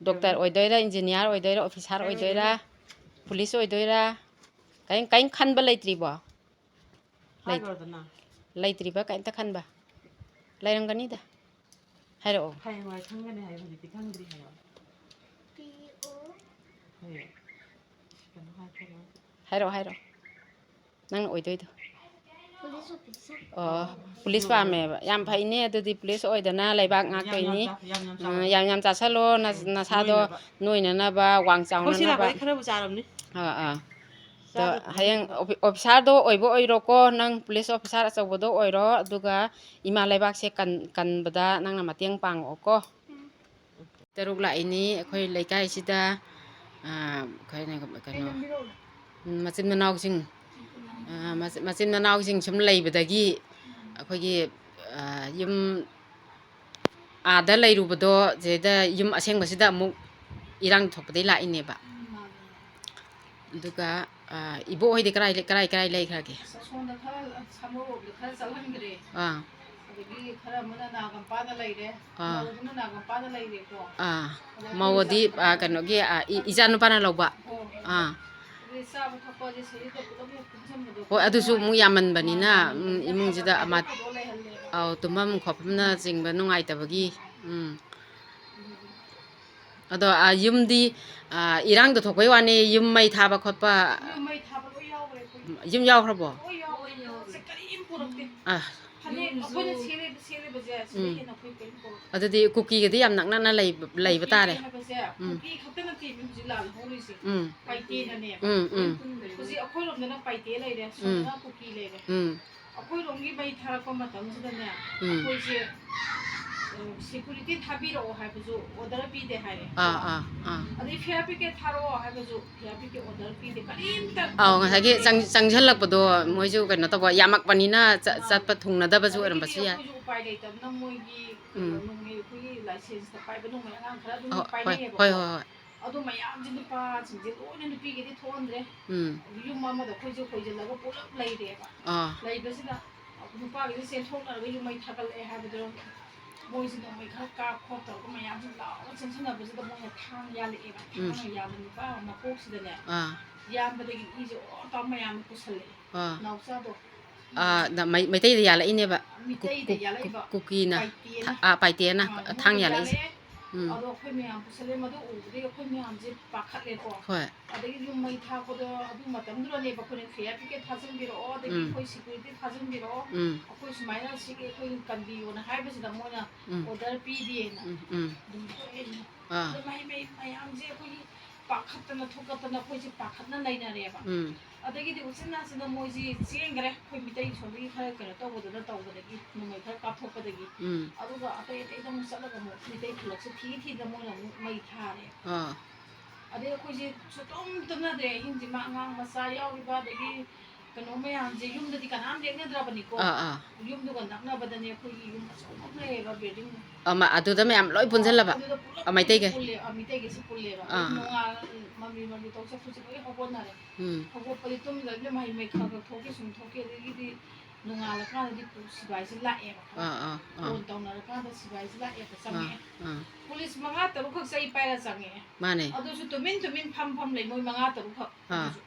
Doctor ꯌꯥꯝꯅ ꯑꯣꯏꯗꯣꯏꯔꯥ, engineer ꯑꯣꯏꯗꯣꯏꯔꯥ, officer ꯀꯩ ꯑꯣꯏꯗꯣꯏꯔꯥ, ꯑꯣꯏꯗꯣꯏꯅꯣ? Police ꯑꯣꯏꯗꯣꯏꯔꯥ? ꯀꯔꯤꯝ, ꯀꯔꯤꯝ ꯈꯟꯕ ꯂꯩꯇ꯭ꯔꯤꯕꯣ? ꯂꯩ-, ꯍꯥꯏꯈ꯭ꯔꯣꯗꯅ꯫ ꯂꯩꯇ꯭ꯔꯤꯕ ꯀꯔꯤꯝꯇ ꯈꯟꯕ? ꯂꯩꯔꯝꯒꯅꯤꯗ꯫ ꯍꯥꯏꯔꯛꯑꯣ꯫ ꯍꯌꯦꯡꯋꯥꯏ ꯈꯪꯒꯅꯤ ꯍꯥꯏꯌꯨ, ꯍꯧꯖꯤꯛꯇꯤ ꯈꯪꯗ꯭ꯔꯤ ꯍꯥꯏꯌꯣ꯫ ꯄꯤ ꯑꯣ꯫ ꯍꯌꯦꯡ꯫ ꯀꯩꯅꯣ ꯍꯥꯏꯈ꯭ꯔꯣ꯫ ꯍꯥꯏꯔꯛꯑꯣ, ꯍꯥꯏꯔꯛꯑꯣ꯫ ꯅꯪꯅ ꯑꯣꯏꯗꯣꯏꯗꯣ꯫ Police officer꯫ ꯑꯣ, police ꯄꯥꯝꯃꯦꯕ꯫ ꯌꯥꯝ ꯐꯩꯅꯦ ꯑꯗꯨꯗꯤ, police ꯑꯣꯏꯗꯅ ꯂꯩꯕꯥꯛ ꯌꯥꯝ ꯌꯥꯝ ꯉꯥꯛꯇꯣꯏꯅꯤ꯫ ꯆꯥ-, ꯌꯥꯝ ꯌꯥꯝ ꯑ, ꯆꯥꯕ꯫ ꯌꯥꯝ ꯌꯥꯝ ꯆꯥꯁꯜꯂꯣ, ꯅ-, ꯎꯝ, ꯅꯁꯥꯗꯣ ꯅꯣꯏꯅꯕ꯫ ꯅꯣꯏꯅꯅꯕ, ꯋꯥꯡ ꯑꯩꯈꯣꯏ ꯁꯤ ꯆꯥꯎꯅꯅꯕ꯫ ꯂꯥꯛꯄꯗꯩ ꯈꯔꯕꯨ ꯆꯥꯔꯕꯅꯤ꯫ ꯑꯥ, ꯑꯥ꯫ ꯑꯗꯣ ꯍꯌꯦꯡ ꯑꯣꯐꯤ-, ꯑꯣꯐꯤꯁꯥꯔꯗꯣ ꯑꯣꯏꯕ ꯑꯣꯏꯔꯣꯀꯣ, ꯅꯪ ꯄꯨꯂꯤꯁ ꯑꯣꯐꯤꯁꯥꯔ ꯑꯆꯧꯕꯗꯣ ꯑꯣꯏꯔꯣ, ꯑꯗꯨꯒ ꯏꯃꯥ ꯂꯩꯕꯥꯛꯁꯦ ꯀꯟ-, ꯀꯟꯕꯗ ꯅꯪꯅ ꯃꯇꯦꯡ ꯄꯥꯡꯉꯛꯑꯣꯀꯣ꯫ ꯇꯔꯨꯛ ꯂꯥꯛꯏꯅꯤ ꯑꯩꯈꯣꯏ ꯂꯩꯀꯥꯏꯁꯤꯗ, ꯑ, ꯑꯩꯈꯣꯏꯅ ꯀꯩꯅꯣ, ꯎꯝ, ꯃꯆꯤꯟ ꯃꯅꯥꯎꯁꯤꯡ, ꯑ, ꯃꯆ-, ꯃꯆꯤꯟ ꯃꯅꯥꯎꯁꯤꯡ ꯁꯨꯝ ꯂꯩꯕꯗꯒꯤ ꯑꯩꯈꯣꯏꯒꯤ, ꯑ, ꯌꯨꯝ ꯑꯥꯗ ꯂꯩꯔꯨꯕꯗꯣ ꯁꯤꯗ ꯌꯨꯝ ꯑꯁꯦꯡꯕꯁꯤꯗ ꯑꯃꯨꯛ ꯏꯔꯥꯡ ꯊꯣꯛꯄꯗꯒꯤ ꯂꯥꯛꯏꯅꯦꯕ꯫ ꯑꯗꯨꯒ, ꯑ, ꯏꯕꯣꯛ ꯍꯣꯏꯗꯤ ꯀꯔꯥꯏ ꯂꯩ-, ꯀꯔꯥꯏ, ꯀꯔꯥꯏ ꯂꯩꯈ꯭ꯔꯒꯦ? ꯑꯁ, ꯑꯁꯣꯝꯗ ꯈꯔ ꯁꯥꯃꯨꯔꯣꯝꯗ ꯈꯔ ꯆꯠꯍꯟꯈ꯭ꯔꯦ꯫ ꯑꯥ꯫ ꯑꯗꯒꯤ ꯈꯔ ꯑꯃꯅ ꯅꯥꯒꯥꯝꯄꯥꯟꯗ ꯂꯩꯔꯦ꯫ ꯑꯥ꯫ ꯃꯧꯗꯨꯅ ꯅꯥꯒꯥꯝꯄꯥꯟꯗ ꯂꯩꯔꯦꯀꯣ꯫ ꯑꯥ꯫ ꯑꯗ ꯃꯧ ꯑꯩꯈꯣꯏ ꯑꯗꯤ, ꯏꯆꯥ ꯑ, ꯀꯩꯅꯣꯒꯤ, ꯑ, ꯏ-, ꯏꯆꯥꯅꯨꯄꯥꯅ ꯂꯧꯕ꯫ ꯍꯣꯏ, ꯍꯣꯏ꯫ ꯑꯥ꯫ ꯑꯗꯩ ꯆꯥꯕ ꯊꯛꯄꯁꯦ ꯁꯤꯗꯩꯗ ꯄꯨꯂꯞ ꯍꯦꯛ ꯄꯨꯟꯁꯤꯟꯕꯗꯣ ꯍꯣꯏ, ꯑꯗꯨꯁꯨ ꯑꯃꯨꯛ ꯌꯥꯝꯃꯟꯕꯅꯤꯅ, ꯃꯥꯅꯦ, ꯎꯝ, ꯏꯃꯨꯡꯁꯤꯗ ꯑꯃ-, ꯄꯨꯊꯣꯛꯑ ꯂꯩꯍꯜꯂꯦꯕ꯫ ꯑꯧ, ꯇꯨꯝꯐꯝ ꯈꯣꯠꯐꯝꯅꯆꯤꯡꯕ ꯅꯨꯡꯉꯥꯏꯇꯕꯒꯤ꯫ ꯎꯝ꯫ ꯑꯗꯣ, ꯑ, ꯌꯨꯝꯗꯤ, ꯑ, ꯏꯔꯥꯡꯗꯣ ꯊꯣꯛꯄꯩ ꯋꯥꯅꯤ, ꯌꯨꯝ ꯃꯩ ꯊꯥꯕ ꯈꯣꯠꯄ ꯌꯨꯝ ꯃꯩ ꯊꯥꯕ ꯂꯣꯏ ꯌꯥꯎꯈ꯭ꯔꯦ ꯑꯩꯈꯣꯏ꯫ ꯌꯨꯝ ꯌꯥꯎꯈ꯭ꯔꯕꯣ? ꯂꯣꯏ ꯌꯥꯎꯈ꯭ꯔꯦ꯫ ꯄꯣꯠꯁꯦ ꯀꯔꯤꯝ ꯄꯨꯔꯛꯇꯦ꯫ ꯑ꯫ ꯐꯅꯦꯛ ꯑꯩꯈꯣꯏꯅ ꯁꯦꯠꯂꯤꯕ, ꯁꯦꯠꯂꯤꯕꯁꯦ ꯁꯤꯗꯩ ꯎꯝ꯫ ꯍꯦꯟꯅ ꯑꯩꯈꯣꯏ ꯀꯔꯤꯝ ꯄꯨꯔꯛꯇꯦ꯫ ꯑꯗꯨꯗꯤ ꯀꯨꯀꯤꯒꯗꯤ ꯌꯥꯝ ꯅꯛꯅꯅ ꯂꯩꯕ, ꯂꯩꯕ ꯀꯨꯀꯤ ꯇꯥꯔꯦ꯫ ꯍꯥꯏꯕꯁꯦ ꯎꯝ꯫ ꯀꯨꯀꯤ ꯈꯛꯇ ꯅꯠꯇꯦ ꯍꯧꯖꯤꯛ ꯂꯥꯜꯍꯧꯔꯤꯁꯦ꯫ ꯎꯝ꯫ ꯄꯥꯏꯇꯦꯅꯅꯦꯕ꯫ ꯎꯝ, ꯎꯝ꯫ ꯍꯧꯖꯤꯛ ꯑꯩꯈꯣꯏꯔꯣꯝꯗꯅ ꯄꯥꯏꯇꯦ ꯂꯩꯔꯦ, ꯎꯝ꯫ ꯁꯣꯝꯗꯅ ꯀꯨꯀꯤ ꯂꯩꯔꯦ꯫ ꯎꯝ꯫ ꯑꯩꯈꯣꯏꯔꯣꯝꯒꯤ ꯃꯩ ꯊꯥꯔꯛꯄ ꯃꯇꯝꯁꯤꯗꯅꯦ, ꯎꯝ꯫ ꯑꯩꯈꯣꯏꯁꯦ, ꯑ, ꯁꯦꯀ꯭ꯌꯨꯔꯤꯇꯤ ꯊꯥꯕꯤꯔꯛꯑꯣ ꯍꯥꯏꯕꯁꯨ ꯑꯣꯔꯗꯔ ꯄꯤꯗꯦ ꯍꯥꯏꯔꯦ꯫ ꯑꯥ, ꯑꯥ, ꯑꯥ꯫ ꯑꯗꯩ ꯐꯤꯌꯔ ꯄꯤꯀꯦꯠ ꯊꯥꯔꯛꯑꯣ ꯍꯥꯏꯕꯁꯨ ꯐꯤꯌꯔ ꯄꯤꯀꯦꯠ ꯑꯣꯔꯗꯔ ꯄꯤꯗꯦ꯫ ꯀꯔꯤꯝꯇ ꯑꯧ, ꯉꯁꯥꯏꯒꯤ ꯄꯤꯔꯛꯇꯦ꯫ ꯆꯪ-, ꯆꯪꯁꯤꯜꯂꯛꯄꯗꯣ ꯃꯣꯏꯁꯨ ꯀꯩꯅꯣ ꯇꯧꯕ ꯌꯥꯝꯃꯛꯄꯅꯤꯅ ꯆ-, ꯑꯥ꯫ ꯆꯠꯄ ꯊꯨꯡꯅꯗꯕꯁꯨ ꯑꯗꯒꯤꯗꯤ ꯑꯣꯏꯔꯝꯕꯁꯨ ꯌꯥꯏ꯫ ꯑꯩꯈꯣꯏꯁꯨ ꯎꯄꯥꯏ ꯂꯩꯇꯕꯅ ꯃꯣꯏꯒꯤ ꯀꯩꯅꯣ ꯎꯝ꯫ ꯅꯣꯡꯃꯩ, ꯑꯩꯈꯣꯏꯒꯤ ꯂꯥꯏꯁꯦꯟꯁꯇ ꯄꯥꯏꯕ ꯅꯣꯡꯃꯩ ꯑꯉꯥꯡ ꯈꯔ ꯑꯗꯨꯝ ꯍꯣꯏ, ꯍꯣꯏ, ꯄꯥꯏꯅꯩꯌꯦꯕꯀꯣ꯫ ꯍꯣꯏ, ꯍꯣꯏ, ꯍꯣꯏ꯫ ꯑꯗꯨ ꯃꯌꯥꯝꯁꯦ ꯅꯨꯄꯥꯁꯤꯡꯁꯦ ꯂꯣꯏꯅ ꯅꯨꯄꯤꯒꯤꯗꯤ ꯊꯣꯛꯍꯟꯗ꯭ꯔꯦ꯫ ꯎꯝ꯫ ꯌꯨꯝ ꯑꯃꯗ ꯑꯩꯈꯣꯏꯁꯦ ꯍꯣꯏꯖꯤꯜꯂꯒ ꯄꯨꯂꯞ ꯂꯩꯔꯦꯕ꯫ ꯑꯥ꯫ ꯂꯩꯕꯁꯤꯗ ꯅꯨꯄꯥꯒꯤꯁꯦ ꯆꯦꯟꯊꯣꯛꯅꯔꯒ ꯌꯨꯝ ꯃꯩ ꯊꯥꯒꯠꯂꯛꯑꯦ ꯍꯥꯏꯕꯗꯣ ꯃꯣꯏꯁꯦ ꯅꯣꯡꯃꯩ ꯈꯔ ꯀꯥꯞ ꯈꯣꯠ ꯇꯧꯔꯒ ꯃꯌꯥꯝꯁꯦ ꯂꯥꯎꯔꯒ ꯆꯦꯟꯁꯤꯟꯅꯕꯁꯤꯗ ꯃꯣꯏꯅ ꯊꯥꯡ ꯌꯥꯜꯂꯛꯑꯦꯕ꯫ ꯎꯝ꯫ ꯊꯥꯡꯅ ꯌꯥꯜꯂ ꯅꯨꯄꯥ ꯑꯃ ꯃꯀꯣꯛꯁꯤꯗꯅꯦ ꯑꯥ꯫ ꯌꯥꯟꯕꯗꯒꯤ ꯏꯁꯦ ꯑꯣꯔ ꯇꯧꯔ ꯃꯌꯥꯝꯅ ꯄꯨꯁꯜꯂꯛꯑꯦ꯫ ꯑꯥ꯫ ꯅꯥꯎꯆꯥꯗꯣ꯫ ꯑꯥ, ꯅ-, ꯃꯩ-, ꯃꯩꯇꯩꯗ ꯌꯥꯜꯂꯛꯏꯅꯦꯕ꯫ ꯃꯤꯇꯩꯗ ꯀꯨ-, ꯀꯨ-, ꯌꯥꯜꯂꯛꯏꯕ꯫ ꯀꯨꯀꯤꯅ꯫ ꯄꯥꯏꯇꯦꯅ꯫ ꯊ-, ꯑꯥ, ꯄꯥꯏꯇꯦꯅ ꯑꯥ, ꯊꯥꯡ ꯃꯣꯏꯅ ꯌꯥꯜꯂꯛꯏꯁꯦ꯫ ꯌꯥꯜꯂꯛꯑꯦ꯫ ꯎꯝ꯫ ꯑꯗꯣ ꯑꯩꯈꯣꯏ ꯃꯌꯥꯝ ꯄꯨꯁꯜꯂꯦ, ꯃꯗꯨ ꯎꯕꯗꯒꯤ ꯑꯩꯈꯣꯏ ꯃꯌꯥꯝꯁꯦ ꯄꯥꯈꯠꯂꯦꯀꯣ꯫ ꯍꯣꯏ꯫ ꯑꯗꯒꯤ ꯌꯨꯝ ꯃꯩ ꯊꯥꯔꯛꯄꯗꯣ ꯑꯗꯨ ꯃꯇꯝꯗꯨꯗꯅꯦꯕ ꯑꯩꯈꯣꯏꯅ ꯐꯤꯌꯔ ꯄꯤꯀꯦꯠ ꯊꯥꯖꯤꯟꯕꯤꯔꯛꯑꯣ, ꯑꯗꯒꯤ ꯎꯝ꯫ ꯑꯩꯈꯣꯏ ꯁꯦꯀ꯭ꯌꯨꯔꯤꯇꯤ ꯊꯥꯖꯤꯟꯕꯤꯔꯛꯑꯣ, ꯎꯝ꯫ ꯑꯩꯈꯣꯏ ꯁꯨꯃꯥꯏꯅ ꯁꯤꯒꯤ ꯑꯩꯈꯣꯏ ꯀꯟꯕꯤꯌꯣꯅ ꯍꯥꯏꯕꯁꯤꯗ ꯃꯣꯏꯅ ꯎꯝ꯫ ꯑꯣꯔꯗꯔ ꯄꯤꯗꯦꯅ ꯎꯝ, ꯎꯝ꯫ ꯑꯗꯨꯝ ꯊꯣꯛꯑꯦ꯫ ꯑꯥ꯫ ꯑꯗꯨ ꯃꯍꯩ ꯃꯍꯩ ꯃꯌꯥꯝꯁꯦ ꯑꯩꯈꯣꯏꯒꯤ ꯄꯥꯈꯠꯇꯅ ꯊꯨꯛꯀꯠꯇꯅ ꯑꯩꯈꯣꯏꯁꯦ ꯄꯥꯈꯠꯅ ꯂꯩꯅꯔꯦꯕ꯫ ꯎꯝ꯫ ꯑꯗꯒꯤꯗꯤ ꯎꯆꯤꯟ ꯅꯥꯆꯤꯟꯅ ꯃꯣꯏꯁꯤ ꯆꯦꯟꯈ꯭ꯔꯦ, ꯑꯩꯈꯣꯏ ꯃꯤꯇꯩ ꯁꯣꯝꯗꯒꯤ ꯈꯔ ꯀꯩꯅꯣ ꯇꯧꯕꯗꯨꯅ, ꯇꯧꯕꯗꯒꯤ, ꯅꯣꯡꯃꯩ ꯈꯔ ꯀꯥꯞꯊꯣꯛꯄꯗꯒꯤ꯫ ꯎꯝ꯫ ꯑꯗꯨꯒ ꯑꯇꯩ ꯑꯇꯩꯗ ꯑꯃꯨꯛ ꯆꯠꯂꯒ ꯑꯃꯨꯛ ꯃꯤꯇꯩ ꯈꯨꯜꯂꯛꯁꯦ ꯊꯤ ꯊꯤꯗꯅ ꯃꯣꯏꯅ ꯑꯃꯨꯛ ꯃꯩ ꯊꯥꯔꯦ꯫ ꯑꯥ꯫ ꯑꯗꯩ ꯑꯩꯈꯣꯏꯁꯦ ꯁꯨꯛꯇꯨꯝ ꯇꯨꯝꯅꯗ꯭ꯔꯦ ꯑꯍꯤꯡꯁꯤꯃ, ꯑꯉꯥꯡ ꯃꯆꯥ ꯌꯥꯎꯔꯤꯕ, ꯑꯗꯒꯤ ꯀꯩꯅꯣ ꯃꯌꯥꯝꯁꯦ ꯌꯨꯝꯗꯗꯤ ꯀꯅꯥꯝ ꯂꯦꯛꯅꯗ꯭ꯔꯕꯅꯤꯀꯣ꯫ ꯑꯥ, ꯑꯥ꯫ ꯌꯨꯝꯗꯨꯒ ꯅꯛꯅꯕꯗꯅꯦ ꯑꯩꯈꯣꯏꯒꯤ ꯌꯨꯝ ꯑꯆꯧꯕ ꯑꯃ ꯂꯩꯌꯦꯕ, ꯕꯤꯜꯗꯤꯡ꯫ ꯑꯃ ꯑꯗꯨꯗ ꯃꯌꯥꯝ ꯂꯣꯏ ꯄꯨꯟꯁꯤꯜꯂꯕ? ꯑꯗꯨꯗ ꯄꯨꯂꯞ ꯑ, ꯃꯩꯇꯩꯒꯩ? ꯄꯨꯜꯂꯦ, ꯑ, ꯃꯤꯇꯩꯒꯩꯁꯦ ꯄꯨꯜꯂꯦꯕ꯫ ꯑꯥ꯫ ꯅꯣꯡꯉꯥꯜ-, ꯃꯃꯤ ꯃꯃꯤ ꯇꯧ ꯆꯠꯄꯁꯦ ꯂꯣꯏ ꯍꯧꯒꯠꯅꯔꯦ꯫ ꯎꯝ꯫ ꯍꯧꯒꯠꯄꯗꯤ ꯇꯨꯝꯗ꯭ꯔꯕꯅꯤꯅ ꯃꯍꯩ ꯃꯩ ꯈꯔ ꯈꯔ ꯊꯣꯛꯀꯦ ꯁꯨꯝ ꯊꯣꯛꯀꯦ, ꯑꯗꯒꯤꯗꯤ ꯅꯣꯡꯉꯥꯜꯂꯀꯥꯟꯗꯗꯤ ꯄꯨ-, ꯁꯤꯕꯥꯏꯁꯦ ꯂꯥꯛꯑꯦꯕ꯫ ꯑꯥ, ꯑꯥ, ꯑꯥ꯫ ꯐꯣꯟ ꯇꯧꯅꯔꯀꯥꯟꯗ ꯁꯤꯕꯥꯏꯁꯦ ꯂꯥꯛꯑꯦꯕ, ꯑꯥ, ꯆꯪꯉꯛꯑꯦ꯫ ꯑꯥ꯫ ꯄꯨꯂꯤꯁ ꯃꯉꯥ ꯇꯔꯨꯛꯈꯛ ꯆꯩ ꯄꯥꯏꯔ ꯆꯪꯉꯛꯑꯦ꯫ ꯃꯥꯅꯦ꯫ ꯑꯗꯨꯁꯨ ꯇꯨꯃꯤꯟ ꯇꯨꯃꯤꯟ ꯐꯝ ꯐꯝ ꯂꯩ ꯃꯣꯏ ꯃꯉꯥ ꯇꯔꯨꯛꯈꯛ꯫ ꯑꯥ꯫ ꯑꯗꯨꯁꯨ꯫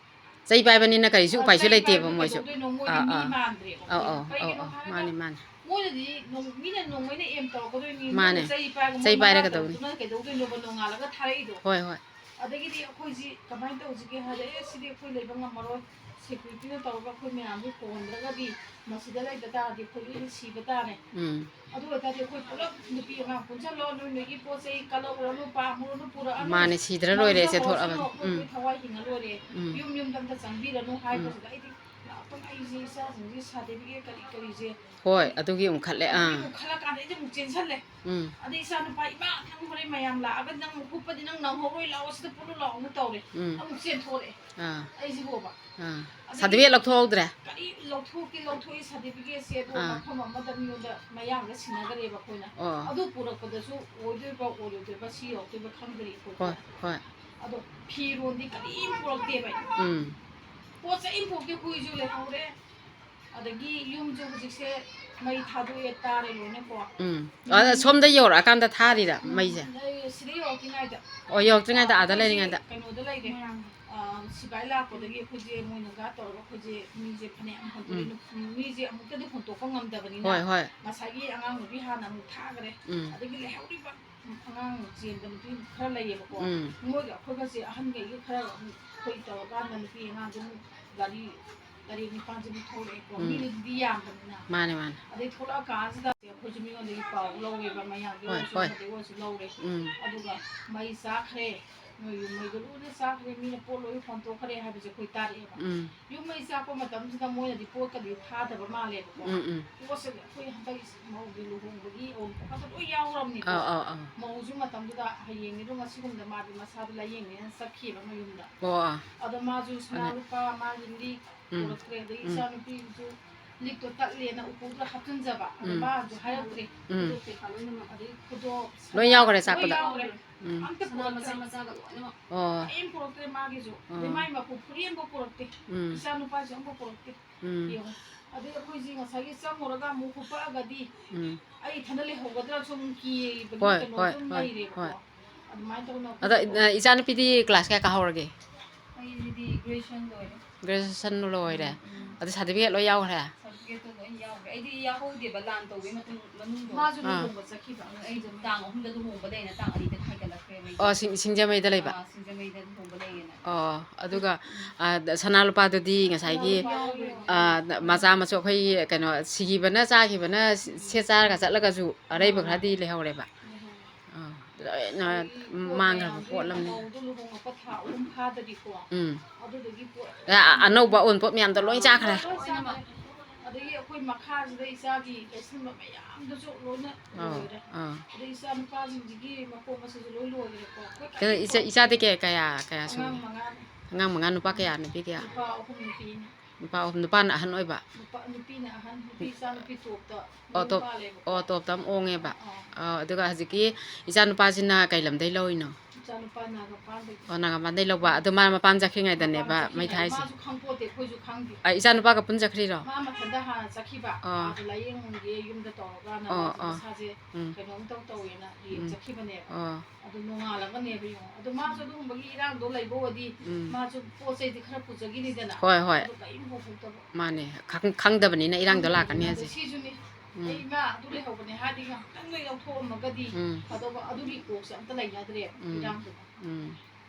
ꯆꯩ ꯄꯥꯏꯕꯅꯤꯅ ꯀꯔꯤꯁꯨ ꯑ, ꯎꯄꯥꯏꯁꯨ ꯆꯩ ꯂꯩꯇꯦꯕ ꯄꯥꯏꯕꯗꯤ ꯃꯣꯏꯁꯨ꯫ ꯀꯩꯗꯧꯗꯣꯏꯅꯣ? ꯃꯣꯏꯗꯤ ꯑꯥ, ꯃꯤ ꯑꯥ꯫ ꯃꯥꯟꯗ꯭ꯔꯦꯕ꯫ ꯑꯧ, ꯑꯧ, ꯀꯩꯒꯤꯅꯣ ꯑꯧ, ꯑꯧ꯫ ꯍꯥꯏꯔꯒ ꯃꯥꯅꯦ, ꯃꯥꯅꯦ꯫ ꯃꯣꯏꯅꯗꯤ ꯅꯣꯡ-, ꯃꯤꯅ ꯅꯣꯡꯃꯩꯅ ꯑꯦꯝ ꯇꯧꯔꯛꯀꯗꯣꯏꯅꯤ, ꯃꯥꯅꯦ꯫ ꯃꯣꯏꯅ ꯆꯩ ꯄꯥꯏꯔꯒ ꯆꯩ ꯃꯣꯏ ꯄꯥꯏꯔꯒ ꯃꯉꯥ ꯇꯧꯗꯣꯏꯅꯤ꯫ ꯇꯔꯨꯛꯇꯨꯅ ꯀꯩꯗꯧꯗꯣꯏꯅꯣꯕ ꯅꯣꯡꯉꯥꯜꯂꯒ ꯊꯥꯔꯛꯏꯗꯣ? ꯍꯣꯏ, ꯍꯣꯏ꯫ ꯑꯗꯒꯤꯗꯤ ꯑꯩꯈꯣꯏꯁꯤ ꯀꯃꯥꯏꯅ ꯇꯧꯁꯤꯒꯦ ꯍꯥꯏꯔꯦ, "ꯑꯦ, ꯁꯤꯗꯤ ꯑꯩꯈꯣꯏ ꯂꯩꯕ ꯉꯝꯃꯔꯣꯏ, ꯁꯦꯀ꯭ꯌꯨꯔꯤꯇꯤꯅ ꯇꯧꯔꯒ ꯑꯩꯈꯣꯏ ꯃꯌꯥꯝꯁꯤ ꯀꯣꯟꯗ꯭ꯔꯒꯗꯤ ꯃꯁꯤꯗ ꯂꯩꯕ ꯇꯥꯔꯗꯤ ꯑꯩꯈꯣꯏ ꯂꯣꯏꯅ ꯁꯤꯕ ꯇꯥꯔꯦ꯫ ꯎꯝ꯫ ꯑꯗꯨ ꯑꯣꯏꯇꯥꯔꯗꯤ ꯑꯩꯈꯣꯏ ꯄꯨꯂꯞ ꯅꯨꯄꯤ ꯑꯉꯥꯡ ꯄꯨꯟꯁꯤꯜꯂꯣ, ꯅꯣꯏ ꯅꯣꯏꯒꯤ ꯄꯣꯠ ꯆꯩ ꯀꯜꯂꯛꯎꯔꯅꯨ, ꯄꯥꯝꯃꯨꯔꯅꯨ, ꯄꯨꯔꯛꯑꯅꯨ, ꯃꯥꯅꯦ, ꯁꯤꯗ꯭ꯔ ꯂꯣꯏꯔꯦ, ꯅꯪꯗ ꯆꯦꯟꯊꯣꯔꯛꯑꯕꯅꯤ꯫ ꯍꯣꯔꯁꯅꯨ, ꯑꯩꯈꯣꯏ ꯎꯝ꯫ ꯑꯩꯈꯣꯏ ꯊꯋꯥꯏ ꯍꯤꯡꯉ ꯂꯣꯏꯔꯦ꯫ ꯎꯝ꯫ ꯌꯨꯝ ꯌꯨꯝꯗ ꯑꯝꯇ ꯆꯪꯕꯤꯔꯅꯨ" ꯎꯝ꯫ ꯍꯥꯏꯕꯁꯤꯗ ꯑꯩꯗꯤ ꯉꯥꯏꯍꯥꯛꯇꯪ ꯑꯩꯁꯦ ꯏꯆꯥꯁꯤꯡꯁꯦ ꯁꯥꯔꯇꯤꯐꯤꯀꯦꯠ ꯀꯔꯤ ꯀꯔꯤꯁꯦ ꯍꯣꯏ, ꯑꯗꯨꯒꯤ ꯑꯃꯨꯛ ꯈꯜꯂꯦ, ꯑꯗꯨꯒꯤ ꯑꯥ꯫ ꯑꯃꯨꯛ ꯈꯜꯂꯀꯥꯟꯗ ꯑꯩꯁꯦ ꯑꯃꯨꯛ ꯆꯦꯟꯁꯤꯜꯂꯦ꯫ ꯎꯝ꯫ ꯑꯗꯩ ꯏꯆꯥ ꯅꯨꯄꯥ, "ꯏꯃꯥ, ꯅꯪ ꯍꯣꯔꯦꯟ ꯃꯌꯥꯝ ꯂꯥꯛꯑꯒ ꯅꯪ ꯍꯨꯞꯄꯗꯤ ꯅꯪ ꯅꯪꯍꯧꯔꯣꯏ, ꯂꯥꯛꯑꯣ ꯁꯤꯗ ꯄꯨꯜꯂꯨ ꯂꯥꯛꯑꯣ" ꯑꯃꯨꯛ ꯇꯧꯔꯦ꯫ ꯎꯝ꯫ ꯑꯃꯨꯛ ꯆꯦꯟꯊꯣꯔꯛꯑꯦ꯫ ꯑꯥ꯫ ꯑꯩꯁꯤꯕꯣꯕ꯫ ꯑꯥ꯫ ꯑꯗꯒꯤ ꯁꯥꯔꯇꯤꯐꯤꯀꯦꯠ ꯂꯧꯊꯣꯛꯍꯧꯗ꯭ꯔꯦ? ꯀꯔꯤ ꯂꯧꯊꯣꯛꯀꯦ, ꯂꯧꯊꯣꯛꯏ ꯁꯥꯔꯇꯤꯐꯤꯀꯦꯠꯁꯦ, ꯑꯗꯣ ꯑꯥ꯫ ꯃꯐꯝ ꯑꯃꯗ ꯃꯤꯉꯣꯟꯗ ꯃꯌꯥꯡꯗ ꯁꯤꯟꯅꯈ꯭ꯔꯦꯕ ꯑꯩꯈꯣꯏꯅ꯫ ꯑꯣ꯫ ꯑꯗꯨ ꯄꯨꯔꯛꯄꯗꯁꯨ ꯑꯣꯏꯗꯣꯏꯕ ꯑꯣꯏꯔꯣꯏꯗꯣꯏꯕ ꯁꯤ ꯌꯧꯔꯛꯇꯣꯏꯕ ꯈꯪꯗ꯭ꯔꯤ ꯑꯩꯈꯣꯏ꯫ ꯍꯣꯏ, ꯍꯣꯏ꯫ ꯑꯗꯣ ꯐꯤꯔꯣꯟꯗꯤ ꯀꯔꯤꯝ ꯄꯨꯔꯛꯇꯦꯕ ꯑꯩ꯫ ꯎꯝ꯫ ꯄꯣꯠ ꯆꯩ ꯑꯃꯐꯥꯎꯗꯤ ꯍꯨꯏꯁꯨ ꯂꯩꯍꯧꯔꯦ꯫ ꯑꯗꯒꯤ ꯌꯨꯝꯁꯨ ꯍꯧꯖꯤꯛꯁꯦ ꯃꯩ ꯊꯥꯗꯣꯛꯑꯦ ꯇꯥꯔꯦ ꯂꯣꯏꯅꯀꯣ꯫ ꯎꯝ꯫ ꯑꯗ ꯁꯣꯝꯗ ꯌꯧꯔꯛꯑꯀꯥꯟꯗ ꯊꯥꯔꯤꯔꯥ ꯎꯝ, ꯃꯩꯁꯦ? ꯑꯩ ꯁꯤꯗ ꯌꯧꯔꯛꯇ꯭ꯔꯤꯉꯩꯗ꯫ ꯑꯣ, ꯌꯧꯔꯛꯇ꯭ꯔꯤꯉꯩꯗ, ꯑꯥꯗ ꯑꯩꯈꯣꯏꯁꯤ ꯂꯩꯔꯤꯉꯩꯗ꯫ ꯀꯩꯅꯣꯗ ꯂꯩꯔꯦ꯫ ꯃꯣꯏꯔꯥꯡꯗ꯫ ꯑ, ꯁꯤꯕꯥꯏ ꯂꯥꯛꯄꯗꯒꯤ ꯑꯩꯈꯣꯏꯁꯦ ꯃꯣꯏꯅ ꯒꯥꯔꯗ ꯇꯧꯔꯒ ꯑꯩꯈꯣꯏꯁꯦ ꯃꯤꯁꯦ ꯐꯅꯌꯥꯝ ꯍꯣꯟꯗꯣꯛꯑꯦ꯫ ꯎꯝ꯫ ꯅꯨ-, ꯃꯤꯁꯦ ꯑꯃꯨꯛꯇꯗꯤ ꯍꯣꯟꯗꯣꯛꯄ ꯉꯝꯗꯕꯅꯤꯅ ꯍꯣꯏ, ꯍꯣꯏ꯫ ꯉꯁꯥꯏꯒꯤ ꯑꯉꯥꯡ ꯅꯨꯄꯤ ꯍꯥꯟꯅ ꯑꯃꯨꯛ ꯊꯥꯈ꯭ꯔꯦ꯫ ꯎꯝ꯫ ꯑꯗꯒꯤ ꯂꯩꯍꯧꯔꯤꯕ ꯑꯉꯥꯡ ꯆꯦꯟꯕ ꯅꯨꯄꯤ ꯈꯔ ꯂꯩꯌꯦꯕꯀꯣ꯫ ꯎꯝ꯫ ꯃꯣꯏꯒ ꯑꯩꯈꯣꯏꯒꯁꯦ ꯑꯍꯟꯈꯩꯒ ꯈꯔ ꯑꯃꯨꯛ ꯑꯩꯈꯣꯏ ꯇꯧꯔꯀꯥꯟꯗ ꯅꯨꯄꯤ ꯑꯉꯥꯡꯗꯣ ꯑꯃꯨꯛ ꯒꯥꯔꯤ ꯇꯔꯦꯠ ꯅꯤꯄꯥꯜꯁꯦ ꯑꯃꯨꯛ ꯊꯣꯛꯂꯛꯑꯦꯀꯣ꯫ ꯎꯝ꯫ ꯃꯤꯗꯨꯗꯤ ꯌꯥꯝꯕꯅꯤꯅ꯫ ꯃꯥꯅꯦ, ꯃꯥꯅꯦ꯫ ꯑꯗꯩ ꯊꯣꯛꯂꯛꯑꯀꯥꯟꯁꯤꯗ ꯑꯩꯈꯣꯏꯁꯨ ꯃꯤꯉꯣꯟꯗꯒꯤ ꯄꯥꯎ ꯂꯧꯋꯦꯕ, ꯃꯌꯥꯝꯒꯤ ꯍꯣꯏ, ꯑꯣꯏꯔꯁꯨ ꯍꯣꯏ꯫ ꯑꯃꯗꯒꯤ ꯑꯣꯏꯔꯁꯨ ꯂꯧꯔꯦ꯫ ꯎꯝ꯫ ꯑꯗꯨꯒ ꯃꯩ ꯆꯥꯛꯈ꯭ꯔꯦ꯫ ꯅꯣꯏ ꯌꯨꯝ ꯃꯩꯗꯣ ꯂꯣꯏꯅ ꯆꯥꯈ꯭ꯔꯦ, ꯃꯤꯅ ꯄꯣꯠ ꯂꯣꯏ ꯍꯣꯟꯇꯣꯛꯈ꯭ꯔꯦ ꯍꯥꯏꯕꯁꯦ ꯑꯩꯈꯣꯏ ꯇꯥꯔꯛꯑꯦꯕ꯫ ꯎꯝ꯫ ꯌꯨꯝ ꯃꯩ ꯆꯥꯛꯄ ꯃꯇꯝꯁꯤꯗ ꯃꯣꯏꯅꯗꯤ ꯄꯣꯠꯀꯗꯤ ꯊꯥꯗꯕ ꯃꯥꯜꯂꯦꯕꯀꯣ꯫ ꯎꯝ, ꯎꯝ꯫ ꯄꯣꯠꯁꯦ ꯑꯩꯈꯣꯏ ꯍꯟꯗꯛ ꯃꯧꯒꯤ ꯂꯨꯍꯣꯡꯕꯒꯤ ꯑꯎꯟꯄꯣꯠꯀꯗꯣ ꯂꯣꯏ ꯌꯥꯎꯔꯕꯅꯤꯀꯣ꯫ ꯑꯥ, ꯑꯥ, ꯑꯥ꯫ ꯃꯧꯁꯨ ꯃꯇꯝꯗꯨꯗ ꯍꯌꯦꯡꯅꯤꯗꯣ ꯉꯁꯤꯒꯨꯝꯗ ꯃꯥꯗꯤ ꯃꯁꯥꯗꯣ ꯂꯥꯏꯌꯦꯡꯅꯦꯅ ꯆꯠꯈꯤꯑꯕ ꯃꯌꯨꯝꯗ꯫ ꯑꯣ, ꯑꯥ꯫ ꯑꯗꯣ ꯃꯥꯁꯨ ꯁꯅꯥ ꯑꯗ ꯂꯨꯄꯥ ꯃꯥꯒꯤ ꯂꯤꯛ ꯎꯝ꯫ ꯄꯨꯔꯛꯇ꯭ꯔꯦ, ꯑꯗꯩ ꯎꯝ꯫ ꯏꯆꯥꯅꯨꯄꯤꯁꯨ ꯂꯤꯛꯇꯣ ꯇꯠꯂꯦꯅ ꯎꯄꯨꯗꯨꯗ ꯍꯥꯞꯆꯤꯟꯖꯕ, ꯑꯗꯣ ꯎꯝ꯫ ꯃꯥꯁꯨ ꯍꯥꯏꯔꯛꯇ꯭ꯔꯦ꯫ ꯎꯝ꯫ ꯑꯗꯩ ꯈꯨꯗꯣꯞ, ꯂꯣꯏ ꯌꯥꯎꯈ꯭ꯔꯦ ꯂꯣꯏ ꯆꯥꯛꯄꯗ? ꯌꯥꯎꯈ꯭ꯔꯦ꯫ ꯎꯝ꯫ ꯑꯝꯇ ꯁꯅꯥ ꯄꯨꯔꯛꯇ꯭ꯔꯦ꯫ ꯃꯆꯥ ꯃꯆꯥꯒ ꯂꯣꯏꯅꯃꯛ꯫ ꯑꯣ꯫ ꯀꯔꯤꯝ ꯄꯨꯔꯛꯇ꯭ꯔꯦ ꯃꯥꯒꯤꯁꯨ꯫ ꯑꯗꯩ ꯑꯣ꯫ ꯃꯥꯏ ꯃꯐꯨ ꯐꯨꯔꯤꯠ ꯑꯃꯐꯥꯎ ꯄꯨꯔꯛꯇꯦ꯫ ꯎꯝ꯫ ꯏꯆꯥ ꯅꯨꯄꯥꯁꯨ ꯑꯝꯐꯥꯎ ꯄꯨꯔꯛꯇꯦ꯫ ꯎꯝ꯫ ꯌꯦꯡꯉꯣ꯫ ꯑꯗꯩ ꯑꯩꯈꯣꯏꯁꯤ ꯉꯁꯥꯏꯒꯤ ꯆꯪꯉꯨꯔꯒ ꯑꯃꯨꯛ ꯍꯨꯞꯄꯛꯑꯒꯗꯤ ꯎꯝ꯫ ꯑꯩ ꯏꯊꯟꯗ ꯂꯩꯍꯧꯒꯗ꯭ꯔꯥꯁꯨ ꯑꯃꯨꯛ ꯀꯤꯕꯒꯤ ꯍꯣꯏ, ꯀꯩꯅꯣꯁꯨ ꯍꯣꯏ, ꯑꯗꯨꯝ ꯍꯣꯏ, ꯂꯩꯔꯦꯕꯀꯣ꯫ ꯍꯣꯏ꯫ ꯑꯗꯨꯃꯥꯏꯅ ꯇꯧꯗꯅ ꯑꯗ, ꯑꯩꯈꯣꯏꯁꯨ ꯑ, ꯏꯆꯥꯅꯨꯄꯤꯗꯤ class ꯀꯌꯥ ꯀꯥꯍꯧꯔꯒꯦ? ꯑꯩꯗꯤ graduation ꯂꯣꯏꯔꯦ꯫ Graduation ꯂꯣꯏꯔꯦ? ꯎꯝ, ꯎꯝ꯫ ꯑꯗꯨ certificate ꯂꯣꯏ ꯌꯥꯎꯈ꯭ꯔꯦ? Certificate ꯇꯣ ꯂꯣꯏ ꯌꯥꯎꯈ꯭ꯔꯦ꯫ ꯑꯩꯗꯤ ꯌꯥꯎꯍꯧꯗꯦꯕ, ꯂꯥꯟ ꯇꯧꯕꯒꯤ ꯃꯇꯨꯡ, ꯃꯅꯨꯡꯗꯣ꯫ ꯃꯥꯁꯨ ꯑꯥ꯫ ꯂꯨꯍꯣꯡꯕ ꯆꯠꯈꯤꯕ꯫ ꯑꯗꯨꯅ ꯑꯩꯁꯨ ꯇꯥꯡ ꯑꯍꯨꯝꯗ ꯂꯨꯍꯣꯡꯕ ꯂꯩꯅ ꯇꯥꯡ ꯑꯅꯤꯗ ꯍꯥꯏꯒꯠꯂꯛꯈ꯭ꯔꯦ ꯃꯌꯨꯝꯗ꯫ ꯑꯣ, ꯁꯤꯡ-, ꯁꯤꯡꯖꯃꯩꯗ ꯂꯩꯕ? ꯑꯥ, ꯁꯤꯡꯖꯃꯩꯗ ꯂꯨꯍꯣꯡꯕ ꯂꯩꯌꯦꯅ꯫ ꯑꯣ, ꯑꯗꯨꯒ, ꯎꯝ꯫ ꯑ, ꯁꯅꯥ ꯂꯨꯄꯥꯗꯨꯗꯤ ꯉꯁꯥꯏꯒꯤ, ꯁꯅꯥ ꯂꯨꯄꯥ ꯌꯥꯎꯔꯤ꯫ ꯑ, ꯃꯆꯥ ꯃꯁꯨ ꯑꯩꯈꯣꯏ ꯀꯩꯅꯣ ꯁꯤꯈꯤꯕꯅ ꯆꯥꯈꯤꯕꯅ ꯁꯦꯠ ꯆꯥꯔꯒ ꯆꯠꯂꯒꯁꯨ ꯑꯔꯩꯕ ꯈꯔꯗꯤ ꯂꯩꯍꯧꯔꯦꯕ꯫ ꯂꯩꯍꯧꯔꯦ꯫ ꯑꯥ, ꯂꯣꯏꯅ ꯑꯗꯒꯤ ꯄꯣꯠ ꯃꯥꯡꯈ꯭ꯔꯕ ꯃꯌꯥꯝꯗꯨ ꯄꯣꯠꯂꯝꯅꯤ꯫ ꯃꯧꯗꯨ ꯂꯨꯍꯣꯡꯉꯛꯄ ꯊꯥ ꯑꯍꯨꯝ ꯐꯥꯗꯔꯤꯀꯣ꯫ ꯎꯝ꯫ ꯑꯗꯨꯗꯨꯒꯤ ꯄꯣꯠ ꯑ-, ꯑ-, ꯑꯅꯧꯕ ꯑꯎꯟꯄꯣꯠ ꯃꯌꯥꯝꯗꯣ ꯂꯣꯏ ꯆꯥꯈ꯭ꯔꯦ꯫ ꯂꯣꯏ ꯆꯥꯈ꯭ꯔꯦ꯫ ꯑꯗꯒꯤ ꯑꯩꯈꯣꯏ ꯃꯈꯥꯁꯤꯗ ꯏꯆꯥꯒꯤ ꯂꯩꯁꯟꯕ ꯃꯌꯥꯝꯗꯨꯁꯨ ꯂꯣꯏꯅ ꯑꯥ, ꯂꯣꯏꯔꯦ꯫ ꯑꯥ꯫ ꯑꯗꯩ ꯏꯆꯥ ꯅꯨꯄꯥꯁꯤꯡꯁꯤꯒꯤ ꯃꯄꯣꯠ ꯃꯆꯩꯁꯨ ꯂꯣꯏ ꯂꯣꯏꯈ꯭ꯔꯦꯀꯣ꯫ ꯑꯩꯈꯣꯏ ꯀꯩꯅꯣ, ꯀꯔꯤꯝ ꯏꯆꯥ-, ꯄꯨꯔꯛꯇꯦ꯫ ꯏꯆꯥꯗꯤ ꯀꯌꯥ, ꯀꯌꯥ, ꯀꯌꯥ ꯑꯉꯥꯡ ꯁꯨꯔꯦ? ꯃꯉꯥꯅꯤ꯫ ꯑꯉꯥꯡ ꯃꯉꯥ, ꯅꯨꯄꯥ ꯀꯌꯥ, ꯅꯨꯄꯤ ꯀꯌꯥ? ꯅꯨꯄꯥ ꯑꯍꯨꯝ, ꯅꯨꯄꯤ ꯑꯅꯤ꯫ ꯅꯨꯄꯥ ꯑꯍꯨꯝ, ꯅꯨꯄꯥꯅ ꯑꯍꯟ ꯑꯣꯏꯕ? ꯅꯨꯄꯥ, ꯅꯨꯄꯤꯅ ꯑꯍꯟ, ꯅꯨꯄꯤ ꯏꯆꯥ ꯅꯨꯄꯤ ꯇꯣꯞꯇ ꯑꯣ, ꯃꯌꯨꯝ ꯇꯣꯞ-, ꯄꯥꯜꯂꯦꯕꯀꯣ꯫ ꯑꯣ, ꯇꯣꯞꯇ ꯑꯃ ꯑꯣꯡꯉꯦꯕ꯫ ꯑꯥ꯫ ꯑꯣ, ꯑꯗꯨꯒ ꯍꯧꯖꯤꯛꯀꯤ ꯏꯆꯥ ꯅꯨꯄꯥꯁꯤꯅ ꯀꯩ ꯂꯝꯗꯩ ꯂꯧꯔꯤꯅꯣ? ꯏꯆꯥ ꯅꯨꯄꯥ ꯅꯥꯒꯥꯄꯥꯟꯗꯒꯤ꯫ ꯑꯣ, ꯅꯥꯒꯥꯄꯥꯟꯗꯩ ꯂꯧꯕ꯫ ꯑꯗꯨ ꯃꯥ ꯃꯄꯥꯝ ꯆꯠꯈ꯭ꯔꯤꯉꯩꯗꯅꯦꯕ ꯃꯄꯥꯝ ꯃꯩ ꯆꯠꯈ꯭ꯔꯤꯉꯩꯗ꯫ ꯊꯥꯏꯁꯦ? ꯃꯥꯁꯨ ꯈꯪꯄꯣꯠꯇꯦ, ꯑꯩꯈꯣꯏꯁꯨ ꯈꯪꯗꯦ꯫ ꯑ, ꯏꯆꯥ ꯅꯨꯄꯥꯒ ꯄꯨꯟ ꯆꯠꯈ꯭ꯔꯤꯔꯣ? ꯃꯥ ꯃꯊꯟꯇ ꯍꯥꯟꯅ ꯆꯠꯈꯤꯕ꯫ ꯑꯣ꯫ ꯑꯥꯗ ꯂꯥꯏꯌꯦꯡꯒꯦ ꯌꯨꯝꯗ ꯇꯧꯔꯒꯅ ꯑꯣ, ꯃꯥꯁꯦ ꯑꯣ꯫ ꯃꯁꯥꯁꯦ ꯎꯝ꯫ ꯀꯩꯅꯣꯝ ꯇꯧ ꯇꯧꯋꯦꯅ ꯌꯦꯡ ꯎꯝ꯫ ꯆꯠꯈꯤꯕꯅꯦꯕ꯫ ꯑꯣ꯫ ꯑꯗꯨ ꯅꯣꯡꯉꯥꯜꯂꯒꯅꯦꯕ ꯌꯦꯡꯉꯣ꯫ ꯑꯗꯣ ꯃꯥꯁꯨ ꯑꯗꯨꯒꯨꯝꯕꯒꯤ ꯏꯔꯥꯡꯗꯣ ꯂꯩꯕ ꯑꯣꯏꯗꯤ ꯎꯝ꯫ ꯃꯥꯁꯨ ꯄꯣꯠ ꯆꯩꯗꯤ ꯈꯔ ꯄꯨꯖꯈꯤꯅꯤꯗꯅ꯫ ꯍꯣꯏ, ꯍꯣꯏ꯫ ꯑꯗꯨ ꯀꯔꯤꯝ ꯄꯨꯊꯣꯛꯇꯕ꯫ ꯃꯥꯅꯦ꯫ ꯈꯪ-, ꯈꯪꯗꯕꯅꯤꯅ ꯏꯔꯥꯡꯗꯣ ꯈꯪꯗꯕꯅꯤꯅ꯫ ꯂꯥꯛꯀꯅꯤ ꯑꯗꯣ ꯍꯥꯏꯁꯦ꯫ ꯁꯤꯁꯨꯅꯤ꯫ ꯎꯝ꯫ ꯑꯩ ꯏꯃꯥ ꯑꯗꯨ ꯂꯩꯍꯧꯕꯅꯦ ꯍꯥꯏꯔꯗꯤ ꯉꯥꯏꯍꯥꯛꯇꯪ ꯂꯩ ꯂꯧꯊꯣꯛꯑꯝꯃꯒꯗꯤ ꯎꯝ꯫ ꯐꯗꯧꯕ꯫ ꯑꯗꯨꯒꯤ ꯀꯣꯛꯁꯦ ꯑꯝꯇ ꯂꯩꯅꯗ꯭ꯔꯦꯕ ꯎꯝ꯫ ꯏꯔꯥꯡꯗꯨꯅ꯫ ꯎꯝ꯫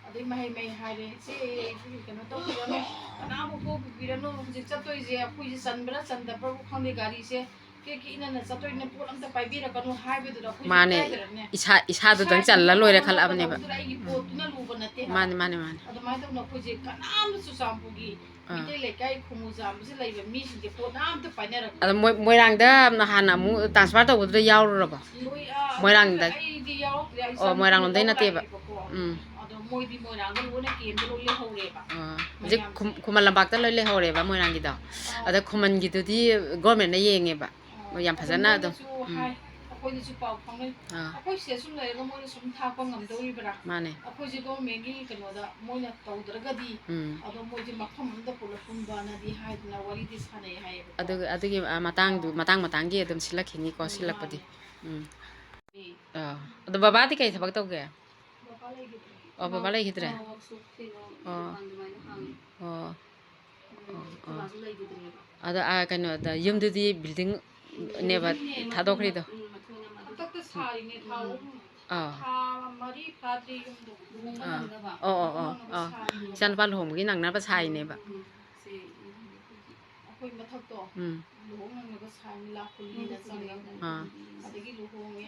ꯑꯗꯩ ꯃꯍꯩ ꯃꯍꯩ ꯍꯥꯏꯔꯦ, "ꯏꯆꯦ, ꯑꯩ ꯀꯩꯅꯣ ꯇꯧꯕꯤꯔꯅꯨ, ꯀꯅꯥꯕꯨ ꯄꯣꯛꯄꯤꯕꯤꯔꯅꯨ, ꯍꯧꯖꯤꯛ ꯆꯠꯇꯣꯏꯁꯦ ꯑꯩꯈꯣꯏꯁꯦ ꯆꯟꯕ꯭ꯔꯥ ꯆꯟꯗꯕ꯭ꯔꯥꯕꯨ ꯈꯪꯗꯦ, ꯒꯥꯔꯤꯁꯦ ꯀꯦꯛꯀꯤ ꯏꯅꯅ ꯆꯠꯇꯣꯏꯅ ꯄꯣꯠ ꯑꯝꯇ ꯄꯥꯏꯕꯤꯔꯛꯀꯅꯨ ꯍꯥꯏꯕꯗꯨꯗ ꯑꯩꯈꯣꯏ ꯃꯥꯅꯦ꯫ ꯏꯀꯥꯏꯗꯅꯅꯦ꯫ ꯏꯁꯥ, ꯏꯁꯥꯗꯨꯗꯪ ꯏꯁꯥꯒꯤ ꯆꯜꯂ ꯂꯣꯏꯔꯦ ꯄꯣꯠ ꯑꯃ ꯈꯜꯂꯛꯑꯕꯅꯦꯕ꯫ ꯂꯧꯕꯗꯨꯗ ꯑꯩꯒꯤ ꯎꯝ꯫ ꯄꯣꯠꯇꯨꯅ ꯂꯨꯕ ꯅꯠꯇꯦ ꯍꯥꯏꯕ꯫ ꯃꯥꯅꯦ, ꯃꯥꯅꯦ, ꯃꯥꯅꯦ꯫ ꯑꯗꯨꯃꯥꯏꯅ ꯇꯧꯗꯅ ꯑꯩꯈꯣꯏꯁꯦ ꯀꯅꯥꯝꯇ ꯆꯨꯔꯆꯥꯟꯄꯨꯔꯒꯤ ꯑꯥ꯫ ꯃꯤꯇꯩ ꯂꯩꯀꯥꯏ ꯈꯨꯃꯨ ꯆꯥꯝꯕꯁꯦ ꯂꯩꯕ ꯃꯤꯁꯤꯡꯁꯦ ꯄꯣꯠ ꯑꯝꯇ ꯄꯥꯏꯅꯔꯛꯇꯦ꯫ ꯑꯗꯣ ꯃꯣꯏ-, ꯃꯣꯏꯔꯥꯡꯗ ꯍꯥꯟꯅ ꯑꯃꯨꯛ transfer ꯇꯧꯕꯗꯨꯗ ꯌꯥꯎꯔꯨꯔꯕꯣ? ꯂꯣꯏ-, ꯑꯥ, ꯃꯣꯏꯔꯥꯡꯗ? ꯑꯩꯗꯤ ꯌꯥꯎꯔꯛꯇ꯭ꯔꯦ꯫ ꯑꯩ ꯑꯣ, ꯏꯆꯥꯅꯨꯄꯤ ꯃꯣꯏꯔꯥꯡ ꯂꯣꯝꯗꯩ ꯂꯧ ꯅꯠꯇꯦꯕ꯫ ꯂꯥꯛꯑꯦꯕꯀꯣ꯫ ꯎꯝ꯫ ꯑꯗꯣ ꯃꯣꯏꯗꯤ ꯃꯣꯏꯔꯥꯡꯗ ꯂꯣꯏꯅ campꯇ ꯂꯣꯏ ꯂꯩꯍꯧꯔꯦꯕ꯫ ꯑꯥ꯫ ꯍꯧꯖꯤꯛ ꯃꯌꯥꯝꯁꯦ꯫ ꯈꯨꯝ-, ꯈꯨꯃꯟ ꯂꯝꯄꯥꯛꯇ ꯂꯣꯏ ꯂꯩꯍꯧꯔꯦꯕ ꯃꯣꯏꯔꯥꯡꯒꯤꯗꯣ꯫ ꯑꯥ꯫ ꯑꯗ ꯈꯨꯃꯟꯒꯤꯗꯨꯗꯤ governmentꯅ ꯌꯦꯡꯉꯦꯕ꯫ ꯑꯥ꯫ ꯌꯥꯝ ꯑꯗꯣ ꯐꯖꯅ ꯑꯗꯨꯝ꯫ ꯃꯣꯏꯅꯁꯨ ꯎꯝ꯫ ꯍꯥꯏ, ꯑꯩꯈꯣꯏꯗꯁꯨ ꯄꯥꯎ ꯐꯥꯎꯅꯩ꯫ ꯑꯥ꯫ ꯑꯩꯈꯣꯏ ꯁꯤꯗ ꯁꯨꯝ ꯂꯩꯔꯒ ꯃꯣꯏꯅ ꯁꯨꯝ ꯊꯥꯛꯄ ꯉꯝꯗꯧꯔꯤꯕ꯭ꯔꯥ? ꯃꯥꯅꯦ꯫ ꯑꯩꯈꯣꯏꯁꯦ governmentꯀꯤ ꯀꯩꯅꯣꯗ ꯃꯣꯏꯅ ꯇꯧꯗ꯭ꯔꯒꯗꯤ, ꯎꯝ꯫ ꯑꯗꯣ ꯃꯣꯏꯁꯦ ꯃꯐꯝ ꯑꯃꯗ ꯄꯨꯂꯞ ꯄꯨꯟꯕꯅꯗꯤ ꯍꯥꯏꯗꯅ ꯋꯥꯔꯤꯗꯤ ꯁꯥꯟꯅꯩ ꯍꯥꯏꯌꯦꯕꯀꯣ꯫ ꯑꯗꯨꯒ-, ꯑꯗꯨꯒꯤ, ꯑ, ꯃꯇꯥꯡꯗꯨ-, ꯑꯥ꯫ ꯃꯇꯥꯡ ꯃꯇꯥꯡꯒꯤ ꯑꯗꯨꯝ ꯁꯤꯜꯂꯛꯈꯤꯅꯤꯀꯣ, ꯎꯝ, ꯁꯤꯜꯂꯛꯄꯗꯤ꯫ ꯃꯥꯅꯦ꯫ ꯎꯝ꯫ ꯑꯥ꯫ ꯑꯗꯣ ꯕꯕꯥꯗꯤ ꯀꯩ ꯊꯕꯛ ꯇꯧꯒꯦ? ꯕꯕꯥ ꯂꯩꯈꯤꯗ꯭ꯔꯦ꯫ ꯑꯣ, ꯕꯕꯥ ꯂꯩꯈꯤꯗ꯭ꯔꯦ? ꯑꯥ, workshop ꯀꯩꯅꯣ ꯑꯣ꯫ ꯗꯨꯀꯥꯟ ꯑꯗꯨꯃꯥꯏꯅ ꯍꯥꯡꯉꯤ꯫ ꯑꯣ꯫ ꯑꯗꯨ ꯑꯣ, ꯑꯣ꯫ ꯕꯕꯥꯁꯨ ꯂꯩꯈꯤꯗ꯭ꯔꯦꯕ꯫ ꯑꯗꯣ, ꯑꯥ, ꯀꯩꯅꯣꯗ, ꯌꯨꯝꯗꯨꯗꯤ buildingꯅꯦꯕ ꯊꯥꯗꯣꯛꯈ꯭ꯔꯤꯗꯣ? ꯎꯝ, ꯃꯊꯣꯟ ꯑꯃ ꯑꯗꯨ ꯍꯟꯗꯛꯇ ꯁꯥꯔꯤꯅꯦ, ꯊꯥ ꯑꯥ꯫ ꯑꯍꯨꯝ, ꯑꯥ꯫ ꯊꯥ ꯃꯔꯤ ꯐꯥꯗ꯭ꯔꯤ ꯌꯨꯝꯗꯣ꯫ ꯂꯨꯍꯣꯡꯕ ꯑꯥ꯫ ꯅꯪꯅꯕ꯫ ꯑꯣ, ꯑꯣ, ꯑꯣ, ꯂꯨꯍꯣꯡꯅꯕ ꯑꯥ꯫ ꯁꯥꯔꯤꯅꯦꯕ꯫ ꯏꯆꯥꯅꯨꯄꯥ ꯂꯨꯍꯣꯡꯕꯒꯤ ꯅꯪꯅꯕ ꯁꯥꯔꯤꯅꯦꯕ? ꯎꯝ, ꯁꯦ, ꯎꯝ, ꯑꯩꯈꯣꯏ ꯃꯊꯛꯇꯣ ꯎꯝ꯫ ꯂꯨꯍꯣꯡ ꯅꯪꯅꯕ ꯁꯥꯔꯤꯅꯦ, ꯂꯥꯛ ꯀꯨꯟ ꯍꯦꯟꯅ ꯆꯪꯉꯦ꯫ ꯑꯥ꯫ ꯑꯗꯒꯤ ꯂꯨꯍꯣꯡꯉꯦ,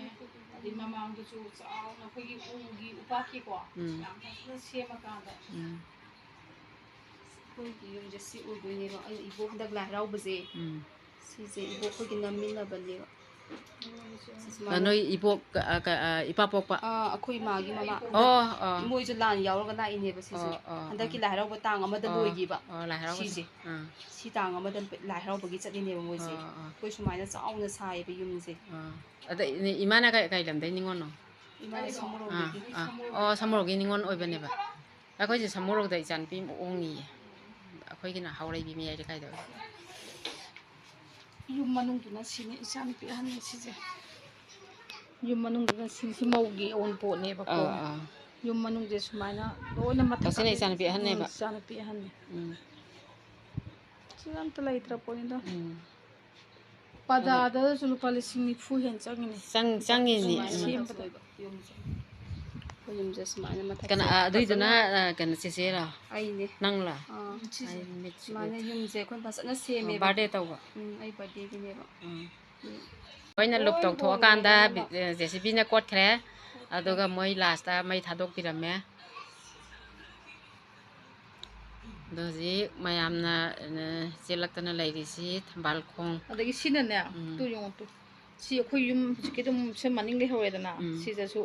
ꯑꯗꯩ ꯃꯃꯥꯡꯗꯁꯨ ꯆꯥꯎꯅ ꯑꯩꯈꯣꯏꯒꯤ ꯎꯒꯤ ꯎꯄꯥꯛꯀꯤꯀꯣ, ꯎꯝ꯫ ꯌꯥꯝ ꯐꯖꯅ ꯁꯦꯝꯃꯀꯥꯟꯗ꯫ ꯎꯝ꯫ ꯑꯩꯈꯣꯏꯒꯤ ꯌꯨꯝꯁꯦ ꯁꯤ ꯑꯣꯏꯗꯣꯏꯅꯦꯕ꯫ ꯑꯩ ꯏꯕꯣꯛ ꯍꯟꯗꯛ ꯂꯥꯏ ꯍꯔꯥꯎꯕꯁꯦ, ꯎꯝ꯫ ꯁꯤꯁꯦ ꯏꯕꯣꯛ ꯑꯩꯈꯣꯏꯒꯤ ꯅꯝꯃꯤꯟꯅꯕꯅꯦꯕ꯫ ꯁꯤ ꯁꯨꯃꯥꯏꯅ ꯅꯣꯏ ꯏꯕꯣꯛ, ꯑ, ꯀ-, ꯑ, ꯏꯄꯥ ꯄꯣꯛꯄ? ꯑꯥ, ꯑꯩꯈꯣꯏ ꯏꯃꯥꯒꯤ ꯃꯃꯥ꯫ ꯑꯣ, ꯑꯣ꯫ ꯃꯣꯏꯁꯨ ꯂꯥꯟ ꯌꯥꯎꯔꯒ ꯂꯥꯛꯏꯅꯦꯕ ꯁꯤꯁꯦ꯫ ꯑꯣ, ꯑꯣ, ꯍꯟꯗꯛꯀꯤ ꯑꯣ꯫ ꯂꯥꯏ ꯍꯔꯥꯎꯕ ꯇꯥꯡ ꯑꯃꯗ ꯑꯣ꯫ ꯂꯣꯏꯈꯤꯕ꯫ ꯑꯣ, ꯂꯥꯏ ꯍꯔꯥꯎꯕꯁꯦ꯫ ꯁꯤꯁꯦ꯫ ꯑꯥ꯫ ꯁꯤ ꯇꯥꯡ ꯑꯃꯗ ꯂꯥꯏ ꯍꯔꯥꯎꯕꯒꯤ ꯆꯠꯂꯤꯅꯦꯕ ꯃꯣꯏꯁꯦ꯫ ꯑꯣ, ꯑꯣ꯫ ꯑꯩꯈꯣꯏ ꯁꯨꯃꯥꯏꯅ ꯆꯥꯎꯅ ꯁꯥꯏꯌꯦꯕ ꯌꯨꯝꯁꯦ꯫ ꯑꯣ꯫ ꯑꯗ ꯏ-, ꯏꯃꯥꯅ ꯀꯩ, ꯀꯩ ꯂꯝꯗꯩ ꯅꯤꯉꯣꯜꯅꯣ? ꯏꯃꯥ ꯁꯃꯨꯔꯣꯝꯗꯒꯤ꯫ ꯑꯥ, ꯑꯥ꯫ ꯑꯣ, ꯁꯃꯨꯔꯣꯛꯀꯤ ꯅꯤꯉꯣꯜ ꯑꯣꯏꯕꯅꯦꯕ꯫ ꯑꯩꯈꯣꯏꯁꯦ ꯁꯃꯨꯔꯣꯛꯇ ꯏꯆꯥꯅꯨꯄꯤ ꯑꯃ ꯑꯣꯡꯉꯤꯌꯦ꯫ ꯑꯩꯈꯣꯏꯒꯤꯅ ꯍꯥꯎꯔꯩꯕꯤ ꯃꯌꯥꯏ ꯂꯩꯀꯥꯏꯗ ꯑꯣꯏꯕ꯫ ꯌꯨꯝ ꯃꯅꯨꯡꯗꯨꯅ ꯁꯤꯅꯤ, ꯏꯆꯥꯅꯨꯄꯤ ꯑꯍꯟꯅꯤ ꯁꯤꯁꯦ꯫ ꯌꯨꯝ ꯃꯅꯨꯡꯗꯨꯅ ꯁꯤꯁꯤ ꯃꯧꯒꯤ ꯑꯋꯨꯟꯄꯣꯠꯅꯦꯕꯀꯣ꯫ ꯑꯥ, ꯑꯥ꯫ ꯌꯨꯝ ꯃꯅꯨꯡꯁꯦ ꯁꯨꯃꯥꯏꯅ ꯂꯣꯏꯅ ꯃꯊꯛ ꯁꯤꯅ ꯏꯆꯥꯅꯨꯄꯤ ꯑꯍꯟꯅꯦꯕ? ꯎꯝ, ꯏꯆꯥꯅꯨꯄꯤ ꯑꯍꯟꯅꯤ꯫ ꯎꯝ꯫ ꯁꯤꯗ ꯑꯝꯇ ꯂꯩꯇ꯭ꯔ ꯄꯣꯠꯅꯤꯗ꯫ ꯎꯝ꯫ ꯄꯗꯥꯗꯁꯨ ꯂꯨꯄꯥ ꯂꯤꯁꯤꯡ ꯅꯤꯐꯨ ꯍꯦꯟ ꯆꯪꯉꯤꯅꯦ꯫ ꯆꯪ-, ꯆꯪꯉꯤꯅꯦ꯫ ꯁꯨꯃꯥꯏꯅ ꯎꯝ꯫ ꯁꯦꯝꯕꯗ꯫ ꯑꯩꯈꯣꯏ ꯌꯨꯝꯁꯦ ꯁꯨꯃꯥꯏꯅ ꯃꯊꯛꯁꯦ ꯀꯅꯥ, ꯑ, ꯑꯗꯨꯏꯗꯨꯅ, ꯐꯖꯅ ꯑ, ꯀꯩꯅꯣ, ꯆꯦꯆꯦꯔꯣ? ꯑꯩꯅꯦ꯫ ꯅꯪꯂ? ꯑꯥ꯫ ꯑꯩ ꯃꯤꯠꯁꯦ ꯁꯨꯃꯥꯏꯅ ꯎꯗꯦ꯫ ꯌꯨꯝꯁꯦ ꯑꯩꯈꯣꯏ ꯐꯖꯅ ꯑꯣ, ꯁꯦꯝꯃꯦꯕ꯫ Birthday ꯇꯧꯕ? ꯎꯝ, ꯑꯩ birthdayꯒꯤꯅꯦꯕ꯫ ꯎꯝ꯫ ꯑꯩꯈꯣꯏꯅ ꯂꯨꯞ ꯇꯧꯊꯣꯛꯑꯀꯥꯟꯗ ꯖꯦ ꯁꯤ ꯕꯤꯅ ꯀꯣꯠꯈ꯭ꯔꯦ꯫ ꯑꯗꯨꯒ ꯃꯣꯏ ꯂꯥꯁꯇ ꯃꯩ ꯊꯥꯗꯣꯛꯄꯤꯔꯝꯃꯦ꯫ ꯑꯗꯣ ꯍꯧꯖꯤꯛ ꯃꯌꯥꯝꯅ, ꯑ, ꯆꯦꯜꯂꯛꯇꯅ ꯂꯩꯔꯤꯁꯤ ꯊꯝꯕꯥꯜ ꯈꯣꯡ꯫ ꯑꯗꯒꯤ ꯁꯤꯅꯅꯦ, ꯎꯝ꯫ ꯇꯨ ꯌꯦꯡꯉꯣ ꯇꯨ꯫ ꯁꯤ ꯑꯩꯈꯣꯏ ꯌꯨꯝ ꯍꯧꯖꯤꯛꯀꯤ ꯑꯗꯨꯝ ꯁꯤ ꯃꯅꯤꯡ ꯂꯩꯍꯧꯔꯦꯗꯅ, ꯎꯝ꯫ ꯁꯤꯗꯁꯨ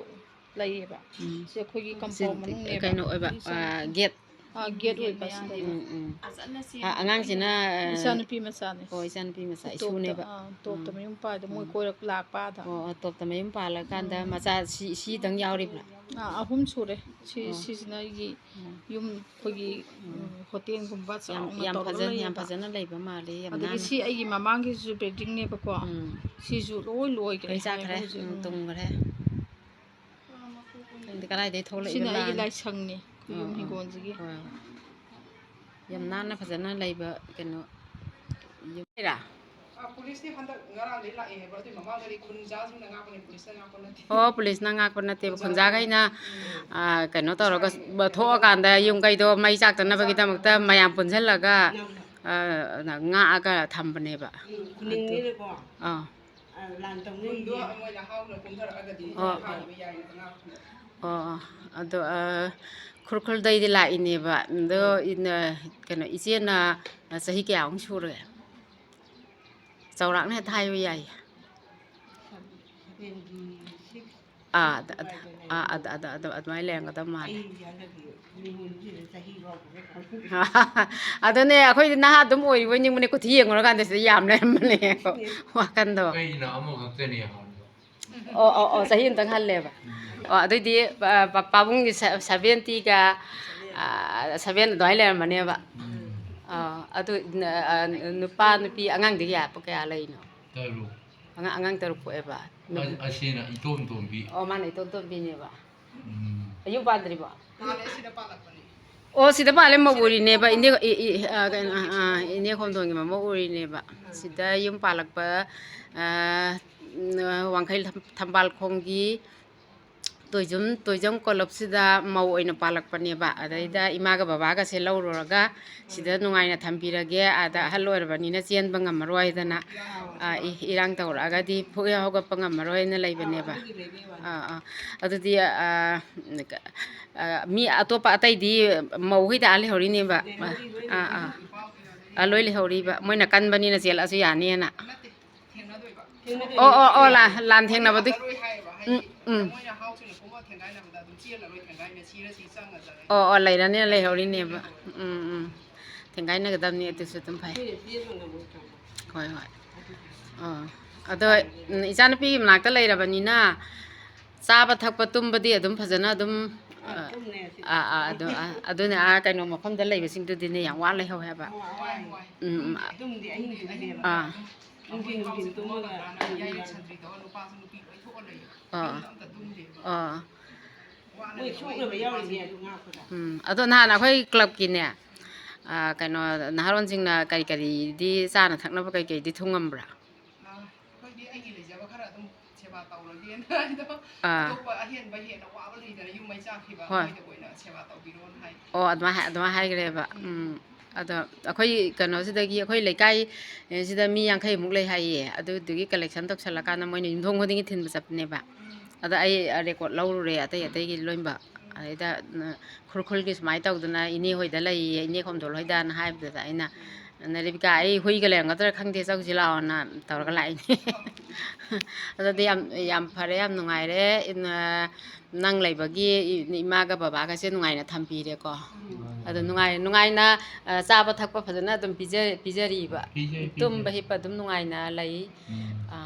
ꯂꯩꯌꯦꯕ꯫ ꯎꯝ꯫ ꯁꯤ ꯑꯩꯈꯣꯏꯒꯤ ꯁꯤ compound ꯃꯅꯨꯡꯅꯦꯕ꯫ ꯀꯩꯅꯣ ꯑꯣꯏꯕ, ꯁꯤ ꯑ, gate꯫ ꯑꯥ, gate ꯑꯣꯏꯕ ꯁꯤꯗ꯫ ꯎꯝ, ꯎꯝ꯫ ꯑ, ꯑꯉꯥꯡꯁꯤꯅ, ꯑ, ꯏꯆꯥꯅꯨꯄꯤ ꯃꯆꯥꯅꯦ꯫ ꯑꯣ, ꯏꯆꯥꯅꯨꯄꯤ ꯃꯆꯥ, ꯇꯣꯞꯇ, ꯏꯁꯨꯅꯦꯕ꯫ ꯑꯥ, ꯇꯣꯞꯇ ꯎꯝ꯫ ꯃꯌꯨꯝ ꯄꯥꯜꯂꯤꯗꯣ ꯃꯣꯏ ꯎꯝ꯫ ꯀꯣꯏꯔꯛ ꯂꯥꯛꯄ ꯑꯥꯗ꯫ ꯑꯣ, ꯑꯣ, ꯇꯣꯞꯇ ꯃꯌꯨꯝ ꯄꯥꯜꯂꯀꯥꯟꯗ ꯎꯝ꯫ ꯃꯆꯥ ꯁꯤ, ꯁꯤꯗꯪ ꯌꯥꯎꯔꯤꯕ꯭ꯔꯥ? ꯑꯥ, ꯑꯍꯨꯝ ꯁꯨꯔꯦ꯫ ꯁꯤ, ꯑꯣ꯫ ꯁꯤꯁꯤꯅ ꯑꯩꯒꯤ ꯎꯝ꯫ ꯌꯨꯝ ꯑꯩꯈꯣꯏꯒꯤ, ꯎꯝ꯫ ꯎꯝ, ꯍꯣꯇꯦꯜꯒꯨꯝꯕ ꯌꯥꯝ, ꯆꯥꯎꯅ ꯌꯥꯝ ꯇꯧꯔꯒ ꯐꯖ-, ꯌꯥꯝ ꯂꯩꯌꯦꯕ꯫ ꯐꯖꯅ ꯂꯩꯕ ꯃꯥꯜꯂꯦ, ꯌꯥꯝ ꯑꯗꯒꯤ ꯅꯥꯟꯅ꯫ ꯁꯤ ꯑꯩꯒꯤ ꯃꯃꯥꯡꯒꯤꯁꯨ buildingꯅꯦꯕꯀꯣ꯫ ꯎꯝ꯫ ꯁꯤꯁꯨ ꯂꯣꯏ ꯂꯣꯏꯈ꯭ꯔꯦ ꯂꯣꯏ ꯆꯥꯈ꯭ꯔꯦ꯫ ꯍꯥꯏꯕ ꯍꯧꯖꯤꯛ꯫ ꯎꯝ, ꯎꯝ꯫ ꯇꯨꯝꯈ꯭ꯔꯦ꯫ ꯈꯪꯗꯦ ꯀꯗꯥꯏꯗꯩ ꯊꯣꯛꯂꯛꯏꯕ ꯁꯤꯅ ꯑꯩꯒꯤ ꯂꯥꯟ꯫ ꯂꯥꯏꯁꯪꯅꯤ, ꯑꯥ, ꯌꯨꯝ ꯑꯥ꯫ ꯍꯤꯡꯒꯣꯜꯁꯤꯒꯤ꯫ ꯍꯣꯏ, ꯍꯣꯏ꯫ ꯌꯥꯝ ꯅꯥꯟꯅ ꯐꯖꯅ ꯂꯩꯕ ꯀꯩꯅꯣ ꯌꯨꯝ꯫ ꯂꯩꯔꯥ? ꯑꯥ, ꯄꯨꯂꯤꯁꯇꯤ ꯍꯟꯗꯛ ꯉꯔꯥꯡꯗꯩ ꯂꯥꯛꯑꯦ ꯍꯥꯏꯕ, ꯑꯗꯨꯏ ꯃꯃꯥꯡꯗꯗꯤ ꯈꯨꯟꯖꯥꯁꯤꯡꯅ ꯉꯥꯛꯄꯅꯦ, ꯄꯨꯂꯤꯁꯅ ꯉꯥꯛꯄ ꯅꯠꯇꯦ꯫ ꯑꯣ, ꯄꯨꯂꯤꯁꯅ ꯉꯥꯛꯄ ꯅꯠꯇꯦꯕ, ꯈꯨꯟꯖꯥ-, ꯈꯨꯟꯖꯥꯈꯩꯅ, ꯎꯝ꯫ ꯑꯥ, ꯀꯩꯅꯣ ꯇꯧꯔꯒ ꯏꯁꯥꯒꯤ ꯊꯣꯛꯑꯀꯥꯟꯗ ꯌꯨꯝ ꯀꯩꯗꯣ ꯃꯩ ꯆꯥꯛꯇꯅꯕꯒꯤꯗꯃꯛꯇ ꯃꯌꯥꯝ ꯄꯨꯟꯁꯤꯜꯂꯒ, ꯅꯝꯕ꯫ ꯑꯥ, ꯉꯥꯛꯑꯒ ꯊꯝꯕꯅꯦꯕ꯫ ꯎꯝ, ꯈꯨꯅꯤꯡꯅꯤꯅꯀꯣ꯫ ꯑꯥ꯫ ꯑ, ꯂꯥꯟ ꯇꯧꯅꯔꯤꯅꯦ꯫ ꯈꯨꯟꯗꯣ ꯃꯣꯏꯅ ꯍꯥꯎꯅ ꯀꯨꯝꯊꯔꯛꯑꯒꯗꯤ ꯑꯣ, ꯍꯥꯏꯕ ꯌꯥꯏꯅ ꯉꯥꯛꯄꯅꯦ꯫ ꯑꯣ, ꯑꯗꯣ, ꯑ, ꯈꯨꯔꯈꯨꯜꯗꯩꯗꯤ ꯂꯥꯛꯏꯅꯦꯕ꯫ ꯑꯗꯣ ꯎꯝ꯫ ꯏꯅ-, ꯀꯩꯅꯣ, ꯏꯆꯦꯅ ꯆꯍꯤ ꯀꯌꯥꯃꯨꯛ ꯁꯨꯔꯒꯦ? ꯆꯥꯎꯔꯥꯛꯅ ꯍꯦꯛꯇ ꯍꯥꯏꯕ ꯌꯥꯏꯌꯦ꯫ Seventy six ꯑꯥ, ꯑꯗ-, ꯑꯗ-, ꯑꯗꯨꯋꯥꯏꯗ ꯑꯥ, ꯂꯩꯔꯝꯒꯅꯤ꯫ ꯑꯗ-, ꯑꯗ-, ꯑꯗ-, ꯑꯗꯨꯃꯥꯏꯅ ꯂꯩꯔꯝꯒꯗꯕ ꯃꯥꯜꯂꯦ꯫ ꯑꯩ ꯍꯟꯗꯛꯀꯤ ꯃꯤꯍꯨꯟꯁꯤꯗ ꯆꯍꯤ ꯐꯥꯎꯕꯁꯦ ꯈꯪꯗꯦ꯫ ꯑꯗꯨꯅꯦ, ꯑꯩꯈꯣꯏꯗꯤ ꯅꯍꯥ ꯑꯗꯨꯝ ꯑꯣꯏꯔꯤꯕꯣꯏ ꯅꯤꯡꯕꯅꯦ, ꯀꯨꯊꯤ ꯌꯦꯡꯉꯨꯔꯀꯥꯟꯗ ꯁꯤꯗ ꯌꯥꯝ ꯂꯩꯔꯝꯕꯅꯦ꯫ ꯋꯥꯈꯟꯗꯣ꯫ ꯑꯩꯅ ꯑꯃꯈꯛꯇꯅꯦ ꯍꯥꯟꯕ꯫ ꯑꯣ, ꯑꯣ, ꯑꯣ, ꯆꯍꯤ ꯑꯃꯇꯪ ꯍꯜꯂꯦꯕ꯫ ꯎꯝ꯫ ꯑꯣ, ꯑꯗꯨꯏꯗꯤ, ꯑ, ꯄꯥ-, ꯄꯥꯕꯨꯡꯒꯤ ꯁ-, seventyꯒ, ꯑ, seven ꯑꯗꯨꯃꯥꯏꯅ ꯂꯩꯔꯝꯃꯅꯦꯕ꯫ ꯎꯝ꯫ ꯑ, ꯑꯗꯨ, ꯅ-, ꯑ, ꯅꯨꯄꯥ, ꯅꯨꯄꯤ, ꯑꯉꯥꯡꯗꯤ ꯀꯌꯥ, ꯀꯌꯥ ꯂꯩꯅꯣ? ꯇꯔꯨꯛ꯫ ꯑꯉꯥꯡ, ꯑꯉꯥꯡ ꯇꯔꯨꯛ ꯄꯣꯛꯑꯦꯕ? ꯑ-, ꯑꯁꯤꯅ ꯏꯇꯣꯝ ꯇꯣꯝꯕꯤ꯫ ꯑꯣ, ꯃꯥꯅ ꯏꯇꯣꯝ ꯇꯣꯝꯕꯤꯅꯦꯕ꯫ ꯎꯝ꯫ ꯃꯌꯨꯝ ꯄꯥꯟꯗ꯭ꯔꯤꯕꯣ? ꯑꯣ, ꯁꯤꯗ ꯄꯥꯜꯂꯦ, ꯃꯧ ꯑꯣꯏꯔꯤꯅꯦꯕ꯫ ꯏꯅꯦ, ꯏ-, ꯏ-, ꯑ, ꯀꯩꯅꯣ, ꯑ, ꯑ, ꯏꯅꯦ ꯈꯣꯝꯗꯣꯟꯒꯤ ꯃꯃꯧ ꯑꯣꯏꯔꯤꯅꯦꯕ꯫ ꯁꯤꯗ ꯌꯨꯝ ꯄꯥꯜꯂꯛꯄ, ꯑ, ꯋꯥꯡꯈꯩ ꯊꯝ-, ꯊꯝꯕꯥꯜꯈꯣꯡꯒꯤ ꯇꯣꯏꯖꯝ, ꯇꯣꯏꯖꯝ ꯀꯣꯂꯨꯞꯁꯤꯗ ꯃꯧ ꯑꯣꯏꯅ ꯄꯥꯜꯂꯛꯄꯅꯦꯕ꯫ ꯑꯗꯩꯗ ꯏꯃꯥꯒ ꯕꯕꯥꯒꯁꯦ ꯂꯧꯔꯨꯔꯒ ꯁꯤꯗ ꯅꯨꯡꯉꯥꯏꯅ ꯊꯝꯕꯤꯔꯒꯦ, ꯑꯥꯗ ꯑꯍꯜ ꯑꯣꯏꯔꯕꯅꯤꯅ ꯆꯦꯟꯕ ꯉꯝꯃꯔꯣꯏ ꯍꯥꯏꯗꯅ, ꯑꯥ, ꯏ-, ꯏꯔꯥꯡ ꯇꯧꯔꯛꯑꯒꯗꯤ ꯐꯨꯛ ꯍꯦꯛ ꯍꯧꯒꯠꯄ ꯉꯝꯃꯔꯣꯏꯅ ꯂꯩꯕꯅꯦꯕ꯫ ꯑꯥ, ꯑꯥ꯫ ꯑꯗꯨꯗꯤ, ꯑꯥ, ꯑꯥ, ꯃꯤ ꯑꯇꯣꯞꯄ ꯑꯇꯩꯗꯤ ꯃꯧꯈꯩꯗ ꯑꯥ ꯂꯩꯍꯧꯔꯤꯅꯦꯕ꯫ ꯑꯥ, ꯑꯥ꯫ ꯑꯥ, ꯂꯣꯏ ꯂꯩꯍꯧꯔꯤꯕ꯫ ꯃꯣꯏꯅ ꯀꯟꯕꯅꯤꯅ ꯆꯦꯜꯂꯛꯑꯁꯨ ꯌꯥꯅꯤꯅ꯫ ꯑꯣ, ꯑꯣ, ꯑꯣ, ꯂꯥꯟ, ꯂꯥꯟ ꯊꯦꯡꯅꯕꯗꯨ꯫ ꯎꯝ, ꯎꯝ꯫ ꯑꯣ, ꯑꯣ, ꯂꯩꯔꯅꯤ, ꯂꯩꯍꯧꯔꯤꯅꯦꯕ꯫ ꯎꯝ, ꯎꯝ꯫ ꯊꯦꯡꯒꯥꯏꯅꯒꯗꯕꯅꯤ, ꯑꯗꯨꯁꯨ ꯑꯗꯨꯝ ꯐꯩ꯫ ꯍꯣꯏ, ꯍꯣꯏ꯫ ꯑꯥ꯫ ꯑꯗꯣ, ꯎꯝ, ꯏꯆꯥꯅꯨꯄꯤꯒꯤ ꯃꯅꯥꯛꯇ ꯂꯩꯔꯕꯅꯤꯅ, ꯆꯥꯕ ꯊꯛꯄ ꯇꯨꯝꯕꯗꯤ ꯑꯗꯨꯝ ꯐꯖꯅ ꯑꯗꯨꯝ, ꯑꯥ, ꯑꯥ, ꯑꯥ, ꯑꯗꯨ, ꯑꯥ, ꯑꯗꯨꯅꯦ, ꯑꯥ, ꯀꯩꯅꯣ ꯃꯐꯝꯗ ꯂꯩꯕꯁꯤꯡꯗꯨꯗꯤꯅꯦ ꯌꯥꯝ ꯋꯥ ꯂꯩꯍꯧꯋꯦ ꯍꯥꯏꯕ꯫ ꯎꯝ, ꯎꯝ, ꯑꯥ꯫ ꯅꯨꯡꯊꯤꯟ, ꯅꯨꯡꯊꯤꯟ ꯇꯨꯝꯃꯒ ꯑꯥ꯫ ꯑꯥ꯫ ꯃꯣꯏ ꯁꯣꯛꯅꯕ ꯌꯥꯎꯔꯤꯅꯦ ꯑꯗꯨ ꯉꯥꯛꯄꯗ꯫ ꯎꯝ, ꯑꯗꯣ ꯅꯍꯥꯟ ꯑꯩꯈꯣꯏ ꯀ꯭ꯂꯕꯀꯤꯅꯦ, ꯑꯥ, ꯀꯩꯅꯣ, ꯅꯍꯥꯔꯣꯟꯁꯤꯡꯅ ꯀꯔꯤ ꯀꯔꯤꯗꯤ ꯆꯥꯅ ꯊꯛꯅꯕ ꯀꯩ ꯀꯩꯗꯤ ꯊꯨꯡꯉꯝꯕ꯭ꯔꯥ? ꯑꯥ, ꯑꯩꯈꯣꯏꯗꯤ ꯑꯩꯒꯤ ꯂꯩꯖꯕ ꯈꯔ ꯑꯗꯨꯝ ꯁꯦꯕꯥ ꯇꯧꯔꯒꯦꯅ ꯍꯥꯏꯗꯣ, ꯑꯥ꯫ ꯑꯇꯣꯞꯄ ꯑꯍꯦꯟꯕ ꯍꯦꯟꯅ ꯋꯥꯕ ꯂꯩꯗꯅ ꯌꯨꯝ ꯃꯩ ꯆꯥꯛꯈꯤꯕ, ꯍꯣꯏ꯫ ꯃꯣꯏꯗ ꯑꯣꯏꯅ ꯁꯦꯕꯥ ꯇꯧꯕꯤꯔꯣꯅ ꯍꯥꯏ꯫ ꯑꯣ, ꯑꯗꯨꯃꯥꯏ ꯍꯥꯏ-, ꯑꯗꯨꯃꯥꯏ ꯍꯥꯏꯈ꯭ꯔꯦꯕ꯫ ꯎꯝ꯫ ꯎꯝ꯫ ꯑꯗꯣ ꯑꯩꯈꯣꯏ ꯀꯩꯅꯣꯁꯤꯗꯒꯤ, ꯑꯩꯈꯣꯏ ꯂꯩꯀꯥꯏ, ꯑꯦ, ꯁꯤꯗ ꯃꯤ ꯌꯥꯡꯈꯩꯃꯨꯛ ꯂꯩ ꯍꯥꯏꯌꯦ꯫ ꯑꯗꯨꯗꯨꯒꯤ ꯀꯂꯦꯛꯁꯟ ꯇꯧꯁꯜꯂꯀꯥꯟꯗ ꯃꯣꯏꯅ ꯌꯨꯝꯊꯣꯡ ꯈꯨꯗꯤꯡꯒꯤ ꯊꯤꯟꯕ ꯆꯠꯄꯅꯦꯕ꯫ ꯎꯝ꯫ ꯑꯗ ꯑꯩ, ꯑ, ꯔꯦꯀꯣꯔꯠ ꯂꯧꯔꯨꯔꯦ ꯑꯇꯩ ꯑꯇꯩꯒꯤ ꯂꯣꯏꯅꯃꯛ꯫ ꯑꯗꯩꯗ, ꯎꯝ, ꯈꯨꯔꯈꯨꯜꯒꯤ ꯁꯨꯃꯥꯏꯅ ꯇꯧꯗꯅ ꯏꯅꯦ ꯍꯣꯏꯗ ꯂꯩꯌꯦ, ꯏꯅꯦ ꯈꯣꯝꯗꯣꯜ ꯍꯣꯏꯗꯅ ꯍꯥꯏꯕꯗꯨꯗ ꯑꯩꯅ, "ꯅꯔꯦꯕꯤꯀꯥ, ꯑꯩ ꯍꯨꯏꯒ ꯂꯩꯔꯝꯒꯗ꯭ꯔꯥ ꯈꯪꯗꯦ, ꯆꯧꯁꯤ ꯂꯥꯛꯑꯣꯅ" ꯇꯧꯔꯒ ꯂꯥꯛꯏꯅꯦ꯫ ꯑꯗꯨꯗꯤ ꯌꯥꯝ, ꯌꯥꯝ ꯐꯔꯦ, ꯌꯥꯝ ꯅꯨꯡꯉꯥꯏꯔꯦ꯫ ꯏꯟ-, ꯑ, ꯅꯪ ꯂꯩꯕꯒꯤ ꯏ-, ꯏꯃꯥꯒ ꯕꯕꯥꯒꯁꯦ ꯅꯨꯡꯉꯥꯏꯅ ꯊꯝꯕꯤꯔꯦꯀꯣ꯫ ꯎꯝ꯫ ꯑꯗꯣ ꯅꯨꯡꯉꯥꯏ-, ꯅꯨꯡꯉꯥꯏꯅ, ꯑ, ꯆꯥꯕ ꯊꯛꯄ ꯐꯖꯅ ꯑꯗꯨꯝ ꯄꯤꯖ-, ꯄꯤꯖꯔꯤꯕ꯫ ꯄꯤꯖꯩ, ꯄꯤꯖꯩ꯫ ꯇꯨꯝꯕ ꯍꯤꯞꯄ ꯑꯗꯨꯝ ꯅꯨꯡꯉꯥꯏꯅ ꯂꯩ꯫ ꯎꯝ꯫ ꯑ,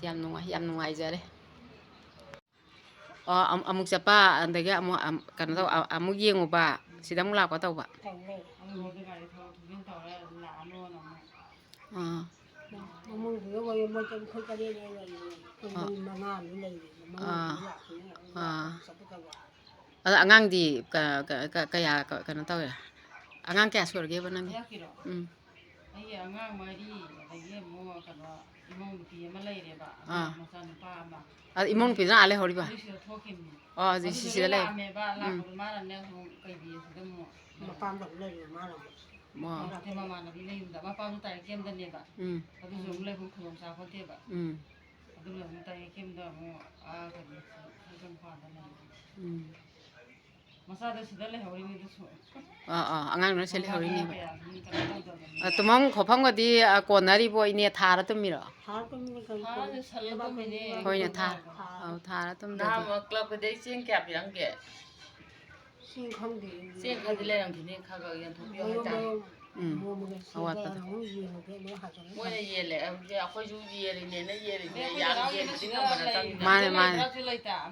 ꯌꯥꯝ ꯅꯨꯡꯉꯥꯏ-, ꯌꯥꯝ ꯅꯨꯡꯉꯥꯏꯖꯔꯦ꯫ ꯑꯣ, ꯑꯃꯨꯛ ꯆꯠꯄ, ꯑꯗꯒꯤ ꯑꯃꯨꯛ, ꯑꯝ-, ꯀꯩꯅꯣ ꯇꯧ-, ꯑ-, ꯑꯃꯨꯛ ꯌꯦꯡꯉꯨꯕ, ꯁꯤꯗ ꯑꯃꯨꯛ ꯂꯥꯛꯄ ꯇꯧꯕ꯫ ꯇꯧꯔꯦ꯫ ꯑꯃꯨꯛ ꯒꯥꯔꯤ ꯊꯕꯛ ꯊꯧꯖꯤꯟ ꯇꯧꯔꯦ, ꯑꯗꯨꯝ ꯂꯥꯛꯑꯅꯣꯅ ꯑꯃꯨꯛ꯫ ꯑꯥ꯫ ꯃꯃꯥꯡꯗꯨꯗ ꯑꯣꯏꯔꯦ, ꯃꯣꯏ ꯇꯔꯨꯛ, ꯑꯩꯈꯣꯏ ꯇꯔꯦꯠꯅꯦ ꯂꯩꯔꯤꯁꯦ꯫ ꯑꯩꯈꯣꯏ ꯑꯥ꯫ ꯃꯤ ꯃꯉꯥꯃꯨꯛ ꯂꯩꯔꯤꯁꯦ꯫ ꯑꯥ꯫ ꯃꯃꯥꯡꯗꯨꯗ ꯂꯥꯛꯄꯅꯤꯅ ꯑꯃꯨꯛ ꯑꯥ꯫ ꯆꯠꯄ ꯇꯧꯕ꯫ ꯑꯗꯣ ꯑꯉꯥꯡꯗꯤ ꯀ-, ꯀ-, ꯀ-, ꯀꯌꯥ ꯀ-, ꯀꯩꯅꯣ ꯇꯧꯋꯦ? ꯑꯉꯥꯡ ꯀꯌꯥ ꯁꯨꯔꯒꯦꯕ ꯅꯪꯒꯤ? ꯍꯟꯗꯛꯀꯤꯔꯣ? ꯎꯝ꯫ ꯑꯩꯒꯤ ꯑꯉꯥꯡ ꯃꯔꯤ, ꯑꯗꯒꯤ ꯑꯃꯨꯛ ꯀꯩꯅꯣ, ꯏꯃꯧ ꯅꯨꯄꯤ ꯑꯃ ꯂꯩꯔꯦꯕ, ꯑꯥ꯫ ꯃꯆꯥ ꯅꯨꯄꯥ ꯑꯃ꯫ ꯑ, ꯏꯃꯧ ꯅꯨꯄꯤꯗꯨꯅ ꯑꯥ ꯂꯩꯍꯧꯔꯤꯕ? ꯑꯗꯨ ꯁꯤꯗ ꯊꯣꯛꯈꯤꯕꯅꯤ꯫ ꯑꯣ, ꯍꯧꯖꯤꯛ ꯑꯗꯨꯗꯨꯒ ꯁꯤꯗ ꯂꯩ꯫ ꯂꯥꯛꯑꯝꯃꯦꯕ, ꯎꯝ꯫ ꯂꯥꯛꯄꯗꯣ ꯃꯥꯅꯅꯦ ꯑꯃꯨꯛ ꯀꯩꯕꯤ ꯑꯁꯤꯗ ꯑꯃꯨꯛ ꯃꯄꯥꯝꯗ ꯑꯃꯨꯛ ꯂꯩꯔꯤꯕ ꯃꯥꯅ ꯑꯃꯨꯛ꯫ ꯑꯣ꯫ ꯅꯠꯇꯦ, ꯃꯃꯥꯟꯅꯕꯤ ꯃꯌꯨꯝꯗ꯫ ꯃꯄꯥꯝꯗꯣ ꯇꯥꯔꯤꯛ ꯀꯦꯝꯗꯅꯦꯕ꯫ ꯎꯝ꯫ ꯑꯗꯨꯁꯨ ꯑꯃꯨꯛ ꯂꯩꯐꯝ ꯈꯨꯗꯣꯡ ꯆꯥꯄꯣꯠꯇꯦꯕ꯫ ꯎꯝ꯫ ꯑꯗꯨꯅ ꯑꯃꯨꯛ ꯇꯥꯔꯤꯛ ꯀꯦꯝꯗ ꯑꯃꯨꯛ ꯑꯥ ꯀꯩꯅꯣ, ꯏꯆꯟ ꯅꯨꯄꯥꯗ ꯂꯩꯔꯦ꯫ ꯎꯝ꯫ ꯃꯆꯥꯗꯣ ꯁꯤꯗ ꯂꯩꯍꯧꯔꯤꯅꯤ ꯑꯗꯨꯁꯨ꯫ ꯑꯥ, ꯑꯥ, ꯑꯉꯥꯡꯗꯨꯅ ꯁꯤꯗ ꯂꯩꯍꯧꯔꯤꯅꯦꯕ꯫ ꯃꯄꯥꯗꯨꯅ ꯀꯌꯥ ꯀꯩꯅꯣ ꯇꯧꯗꯕꯅꯤꯅ꯫ ꯑ, ꯇꯨꯝꯐꯝ ꯈꯣꯠꯐꯝꯒꯗꯤ, ꯑ, ꯀꯣꯟꯅꯔꯤꯕꯣ? ꯏꯅꯦ, ꯊꯥꯔ ꯇꯨꯝꯃꯤꯔꯣ? ꯊꯥꯔ ꯇꯨꯝꯃꯤꯅꯦ, ꯀꯩꯅꯣ ꯊꯥꯔꯁꯦ ꯇꯧꯗꯦ꯫ ꯁꯜꯂ ꯇꯨꯝꯃꯤꯅꯦ꯫ ꯍꯣꯏꯅꯦ, ꯊꯥꯔ꯫ ꯊꯥꯔ꯫ ꯑꯧ, ꯊꯥꯔ ꯇꯨꯝꯗ꯭ꯔꯗꯤ꯫ ꯅꯍꯥꯟꯃꯨꯛ ꯀ꯭ꯂꯕꯀꯤꯗꯩ ꯆꯦꯡ ꯀꯌꯥ ꯄꯤꯔꯝꯒꯦ? ꯆꯦꯡ ꯈꯪꯗꯦ꯫ ꯆꯦꯡ ꯈꯔꯗꯤ ꯂꯩꯔꯝꯈꯤꯅꯤ, ꯈꯔ ꯈꯔ ꯌꯦꯟꯊꯣꯛꯄꯤꯌꯣ ꯃꯌꯨꯝ ꯍꯥꯏꯇꯥꯔꯦ꯫ ꯃꯌꯨꯝ ꯎꯝ꯫ ꯅꯣꯡꯃꯒꯤ ꯑꯋꯥꯠꯄꯗꯣ꯫ ꯆꯦꯡ ꯈꯔ ꯑꯗꯨꯝ ꯌꯦꯡꯉꯒꯦ, ꯑꯗꯨꯝ ꯍꯥꯏꯖꯔꯛꯑꯣ꯫ ꯃꯣꯏꯅ ꯌꯦꯜꯂꯦ, ꯍꯧꯖꯤꯛ ꯑꯩꯈꯣꯏꯁꯨ ꯌꯦꯜꯂꯤꯅꯦꯅ ꯌꯦꯜꯂꯤꯅꯦ, ꯌꯥꯝ ꯌꯦꯟꯕꯗꯤ ꯉꯝꯕ ꯅꯠꯇꯕꯅꯤꯅ꯫ ꯃꯥꯅꯦ, ꯃꯥꯅꯦ꯫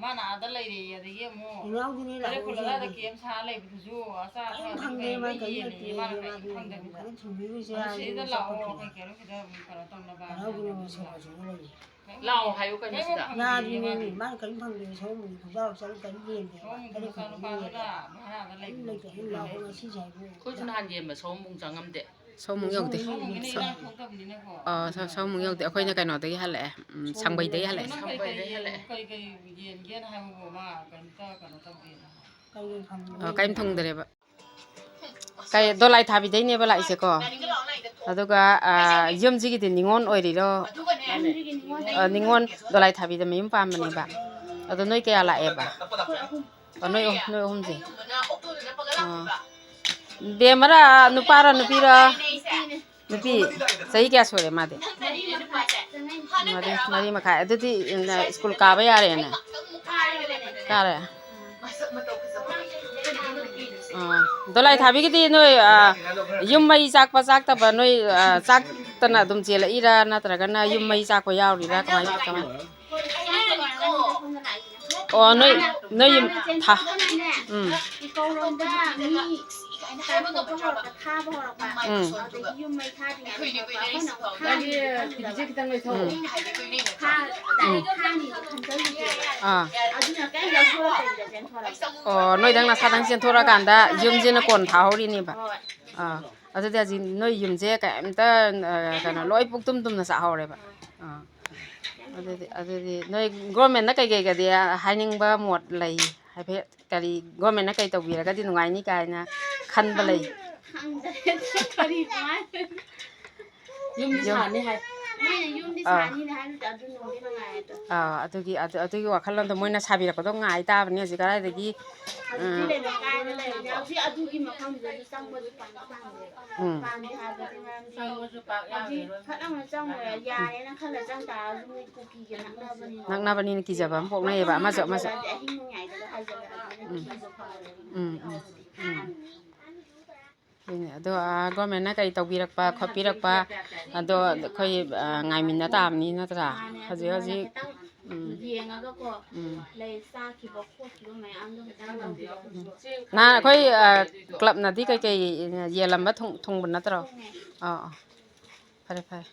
ꯃꯥꯅ ꯑꯥꯗ ꯂꯩꯔꯦ, ꯑꯗꯒꯤ ꯑꯃꯨꯛ ꯏꯅꯥꯎꯗꯨꯅꯦ ꯇꯔꯦꯠ ꯈꯨꯜꯂꯒ ꯂꯥꯛꯑꯣꯏꯁꯦ꯫ ꯀꯦꯝ ꯁꯥ ꯂꯩꯕꯗꯨꯁꯨ ꯑꯆꯥ ꯀꯔꯤꯝ ꯑꯊꯛ ꯐꯪꯗꯦ, ꯂꯣꯏ ꯃꯥ ꯀꯔꯤꯝ ꯌꯦꯜꯂꯦ, ꯂꯩꯇꯦ, ꯃꯥꯅ ꯃꯥ ꯀꯔꯤꯝ ꯐꯪꯗꯕꯤꯗ꯫ ꯀꯔꯤꯝ ꯊꯤꯟꯕꯤꯔꯨꯁꯦ ꯑꯗꯨ ꯍꯥꯏꯔꯦ, ꯁꯤꯗ ꯑꯗꯨ ꯂꯥꯛꯑꯣ, ꯆꯠꯄ ꯑꯩꯈꯣꯏ ꯀꯦꯔꯣ ꯁꯤꯗ ꯑꯃꯨꯛ ꯀꯩꯅꯣ ꯇꯧꯅꯕ ꯍꯔꯥꯎꯒꯤ ꯍꯥꯏꯅ ꯅꯣꯡꯃ ꯑꯗꯨꯝ ꯂꯥꯛꯑꯣ꯫ ꯁꯣꯔꯥꯠꯁꯤꯗ ꯂꯩꯌꯦ꯫ ꯂꯥꯛꯑꯣ ꯍꯥꯏꯌꯨ ꯀꯩꯅꯣ ꯁꯤꯗ꯫ ꯌꯥꯗ꯭ꯔꯤꯅꯦꯃꯤ, ꯃꯥꯅ ꯀꯔꯤꯝ ꯐꯪꯗꯦ, ꯁꯣꯝꯒꯤ ꯈꯨꯟꯖꯥꯎ ꯆꯠꯂ ꯀꯔꯤꯝ ꯌꯦꯡꯗꯦ꯫ ꯁꯣꯝꯒꯤ ꯇꯔꯦꯠ ꯈꯨꯜꯂꯒ ꯅꯨꯄꯥꯗꯨꯅ ꯚꯔꯥꯗ ꯀꯔꯤꯝ ꯂꯩꯕꯗꯣ ꯂꯩꯇꯦ, ꯑꯩ ꯂꯥꯛꯑꯣ ꯉꯁꯤꯁꯦ ꯍꯥꯏꯕꯨ꯫ ꯑꯩꯈꯣꯏꯁꯨ ꯅꯍꯥꯟ ꯌꯦꯟꯕ ꯁꯣꯝꯕꯨꯡ ꯆꯪꯉꯝꯗꯦ꯫ ꯁꯣꯝꯕꯨꯡ ꯌꯧꯗꯦ꯫ ꯁꯣꯝꯕꯨꯡꯒꯤꯅ ꯁꯣ-, ꯏꯔꯥꯡ ꯊꯣꯛꯇꯕꯅꯤꯅꯀꯣ꯫ ꯑ, ꯁꯣ-, ꯁꯣꯝꯕꯨꯡ ꯌꯧꯗꯦ꯫ ꯑꯩꯈꯣꯏꯅ ꯀꯩꯅꯣꯗꯒꯤ ꯍꯜꯂꯛꯑꯦ, ꯎꯝ, ꯁꯪꯕꯩꯗꯒꯤ ꯍꯜꯂꯛꯑꯦ꯫ ꯁꯪꯕꯩꯗꯒꯤ ꯍꯜꯂꯛꯑꯦ꯫ ꯀꯩ ꯀꯩ ꯌꯦꯟꯒꯦꯅ ꯍꯥꯏꯕꯕꯨ ꯃꯥ ꯀꯩꯝꯇ ꯀꯩꯅꯣ ꯇꯧꯗꯦꯅ ꯍꯥꯏ꯫ ꯀꯩ ꯀꯩ ꯐꯪꯕꯅꯣ? ꯑ, ꯀꯩꯝ ꯊꯨꯡꯗ꯭ꯔꯦꯕ꯫ ꯀꯩ, ꯗꯣꯂꯥꯏ ꯊꯥꯕꯤꯗꯩꯅꯦꯕ ꯂꯥꯛꯏꯁꯦꯀꯣ꯫ ꯑꯗꯨꯒ, ꯑ, ꯌꯨꯝꯁꯤꯒꯤꯗꯤ ꯅꯤꯉꯣꯜ ꯑꯣꯏꯔꯤꯔꯣ? ꯑ, ꯅꯤꯉꯣꯜ ꯗꯣꯂꯥꯏ ꯊꯥꯕꯤꯗ ꯃꯌꯨꯝ ꯄꯥꯟꯕꯅꯦꯕ꯫ ꯑꯗꯣ ꯅꯣꯏ ꯀꯌꯥ ꯂꯥꯛꯑꯦꯕ? ꯑꯣ, ꯅꯣꯏ ꯑꯍꯨꯝ, ꯅꯣꯏ ꯑꯍꯨꯝꯁꯦ꯫ ꯑꯣ꯫ ꯕꯦꯝꯃꯔꯥ, ꯅꯨꯄꯥꯔꯥ, ꯅꯨꯄꯤꯔꯥ? ꯅꯨꯄꯤ꯫ ꯆꯍꯤ ꯀꯌꯥ ꯁꯨꯔꯦ ꯃꯥꯗꯤ? ꯃꯔꯤ, ꯃꯔꯤ ꯃꯈꯥꯏ꯫ ꯑꯗꯨꯗꯤ, ꯎꯝ, ꯁ꯭ꯀꯨꯜ ꯀꯥꯕ ꯌꯥꯔꯦꯅꯦ? ꯀꯥꯔꯦ꯫ ꯑꯥ, ꯗꯣꯂꯥꯏ ꯊꯥꯕꯤꯒꯤꯗꯤ ꯅꯣꯏ, ꯑꯥ, ꯌꯨꯝ ꯃꯩ ꯆꯥꯛꯄ ꯆꯥꯛꯇꯕ ꯅꯣꯏ, ꯑꯥ, ꯆꯥꯛꯇꯅ ꯑꯗꯨꯝ ꯆꯦꯜꯂꯛꯏꯔꯥ, ꯅꯠꯇ꯭ꯔꯒꯅ ꯌꯨꯝ ꯃꯩ ꯆꯥꯛꯄ ꯌꯥꯎꯔꯤꯔꯥ? ꯀꯃꯥꯏ, ꯀꯃꯥꯏ? ꯑꯣ, ꯅꯣꯏ, ꯅꯣꯏ ꯌꯨꯝ ꯊꯥ-, ꯎꯝ꯫ ꯎꯝ꯫ ꯎꯝ꯫ ꯑꯥ꯫ ꯑꯣ, ꯅꯣꯏꯗꯪ ꯅꯁꯥꯗꯪ ꯆꯦꯟꯊꯣꯔꯛꯑꯀꯥꯟꯗ ꯌꯨꯝꯁꯤꯅ ꯀꯣꯟ ꯊꯥꯍꯧꯔꯤꯅꯦꯕ꯫ ꯑꯥ꯫ ꯑꯗꯨꯗꯤ ꯍꯧꯖꯤꯛ ꯅꯣꯏ ꯌꯨꯝꯁꯦ ꯀꯩꯝꯇ, ꯑ, ꯀꯩꯅꯣ, ꯂꯣꯏ ꯄꯨꯡꯇꯨꯝ ꯇꯨꯝꯅ ꯆꯥꯍꯧꯔꯦꯕ꯫ ꯑꯥ꯫ ꯑꯗꯨꯗꯤ, ꯑꯗꯨꯗꯤ ꯅꯣꯏ ꯒꯣꯔꯃꯦꯟꯅ ꯀꯩꯀꯩꯒꯗꯤ ꯍꯥꯏꯅꯤꯡꯕ ꯃꯣꯠ ꯂꯩ? ꯍꯥꯏꯐꯦꯠ ꯀꯔꯤ, ꯒꯣꯔꯃꯦꯟꯅ ꯀꯩ ꯇꯧꯕꯤꯔꯒꯗꯤ ꯅꯨꯡꯉꯥꯏꯅꯤ ꯀꯥꯏꯅ ꯈꯟꯕ ꯂꯩ? ꯈꯪꯗꯦ, ꯀꯔꯤ ꯀꯃꯥꯏꯅ ꯌꯨꯝꯗꯤ ꯌꯨꯝ ꯁꯥꯅꯤ ꯍꯥꯏ꯫ ꯃꯤꯅ ꯌꯨꯝꯗꯤ ꯑꯥ꯫ ꯁꯥꯅꯤꯅ ꯍꯥꯏꯕꯗ ꯑꯗꯨ ꯅꯨꯡꯗꯤ ꯅꯨꯡꯉꯥꯏ ꯑꯗꯣ꯫ ꯑꯥ, ꯑꯗꯨꯒꯤ, ꯑꯗꯨ, ꯑꯗꯨꯒꯤ ꯋꯥꯈꯜꯂꯣꯟꯗꯣ ꯃꯣꯏꯅ ꯁꯥꯕꯤꯔꯛꯄꯗꯣ ꯉꯥꯏ ꯇꯥꯕꯅꯤ ꯍꯧꯖꯤꯛ ꯀꯗꯥꯏꯗꯒꯤ꯫ ꯍꯧꯖꯤꯛꯇꯤ ꯎꯝ꯫ ꯂꯩꯕ ꯀꯥꯏꯅ ꯂꯩꯔꯕꯅꯤ꯫ ꯍꯧꯖꯤꯛ ꯑꯗꯨꯒꯤ ꯃꯐꯝꯗꯨꯗꯁꯨ ꯆꯪꯕꯁꯨ ꯄꯥꯛ ꯄꯥꯝꯗꯦ꯫ ꯎꯝ꯫ ꯄꯥꯝꯗꯦ ꯍꯥꯏꯕꯗꯤ ꯃꯔꯝꯗꯤ ꯆꯪꯕꯁꯨ ꯄꯥꯛ ꯍꯧꯖꯤꯛ ꯌꯥꯔꯣꯏ꯫ ꯐꯠ ꯂꯥꯎꯅ ꯆꯪꯉꯨꯔꯦ, ꯌꯥꯔꯦꯅ ꯈꯜꯂ ꯆꯪ ꯇꯥꯔꯁꯨ ꯃꯣꯏ ꯀꯨꯀꯤꯒ ꯅꯛꯅꯕꯅꯤꯅ꯫ ꯅꯛꯅꯕꯅꯤꯅ ꯀꯤꯖꯕ ꯑꯃ ꯄꯣꯛꯅꯩꯌꯦꯕ, ꯃꯐꯝ ꯑꯃꯁꯨ, ꯑꯃꯁꯨ꯫ ꯍꯥꯏꯖꯤꯜꯂꯗꯤ ꯑꯍꯤꯡ ꯅꯣꯡꯌꯥꯏꯗꯒ ꯍꯥꯏꯖꯤꯜꯂꯛꯑꯗꯤ ꯎꯝ꯫ ꯀꯤꯕ ꯐꯥꯎꯕꯅꯤ꯫ ꯎꯝ, ꯎꯝ, ꯎꯝ꯫ ꯑꯗꯨꯅꯦ꯫ ꯑꯗꯣ, ꯑꯥ, ꯒꯣꯔꯃꯦꯟꯅ ꯀꯔꯤ ꯇꯧꯕꯤꯔꯛꯄ ꯈꯣꯠꯄꯤꯔꯛꯄ, ꯑꯗꯣ ꯑꯩꯈꯣꯏ, ꯑꯥ, ꯉꯥꯏꯃꯤꯟꯅ ꯇꯥꯕꯅꯤ ꯅꯠꯇ꯭ꯔꯥ? ꯃꯥꯅꯦ, ꯍꯧꯖꯤꯛ, ꯑꯗꯨꯃꯥꯏꯅ ꯍꯧꯖꯤꯛ꯫ ꯈꯤꯇꯪ ꯎꯝ꯫ ꯌꯦꯡꯉꯒꯀꯣ, ꯎꯝ꯫ ꯂꯩ ꯆꯥꯈꯤꯕ ꯈꯣꯠꯈꯤꯕ ꯃꯌꯥꯝꯗꯣ ꯈꯤꯇꯪ ꯂꯧꯕꯤꯔꯛꯑꯣ꯫ ꯅꯍꯥꯟ ꯑꯩꯈꯣꯏ, ꯑꯥ, ꯀ꯭ꯂꯕꯅꯗꯤ ꯀꯩꯀꯩ ꯌꯦꯜꯂꯝꯕ ꯊꯨꯡ-, ꯊꯨꯡꯕ ꯅꯠꯇ꯭ꯔꯣ? ꯊꯨꯡꯉꯦ꯫ ꯑꯥ, ꯑꯥ꯫ ꯐꯔꯦ, ꯐꯔꯦ꯫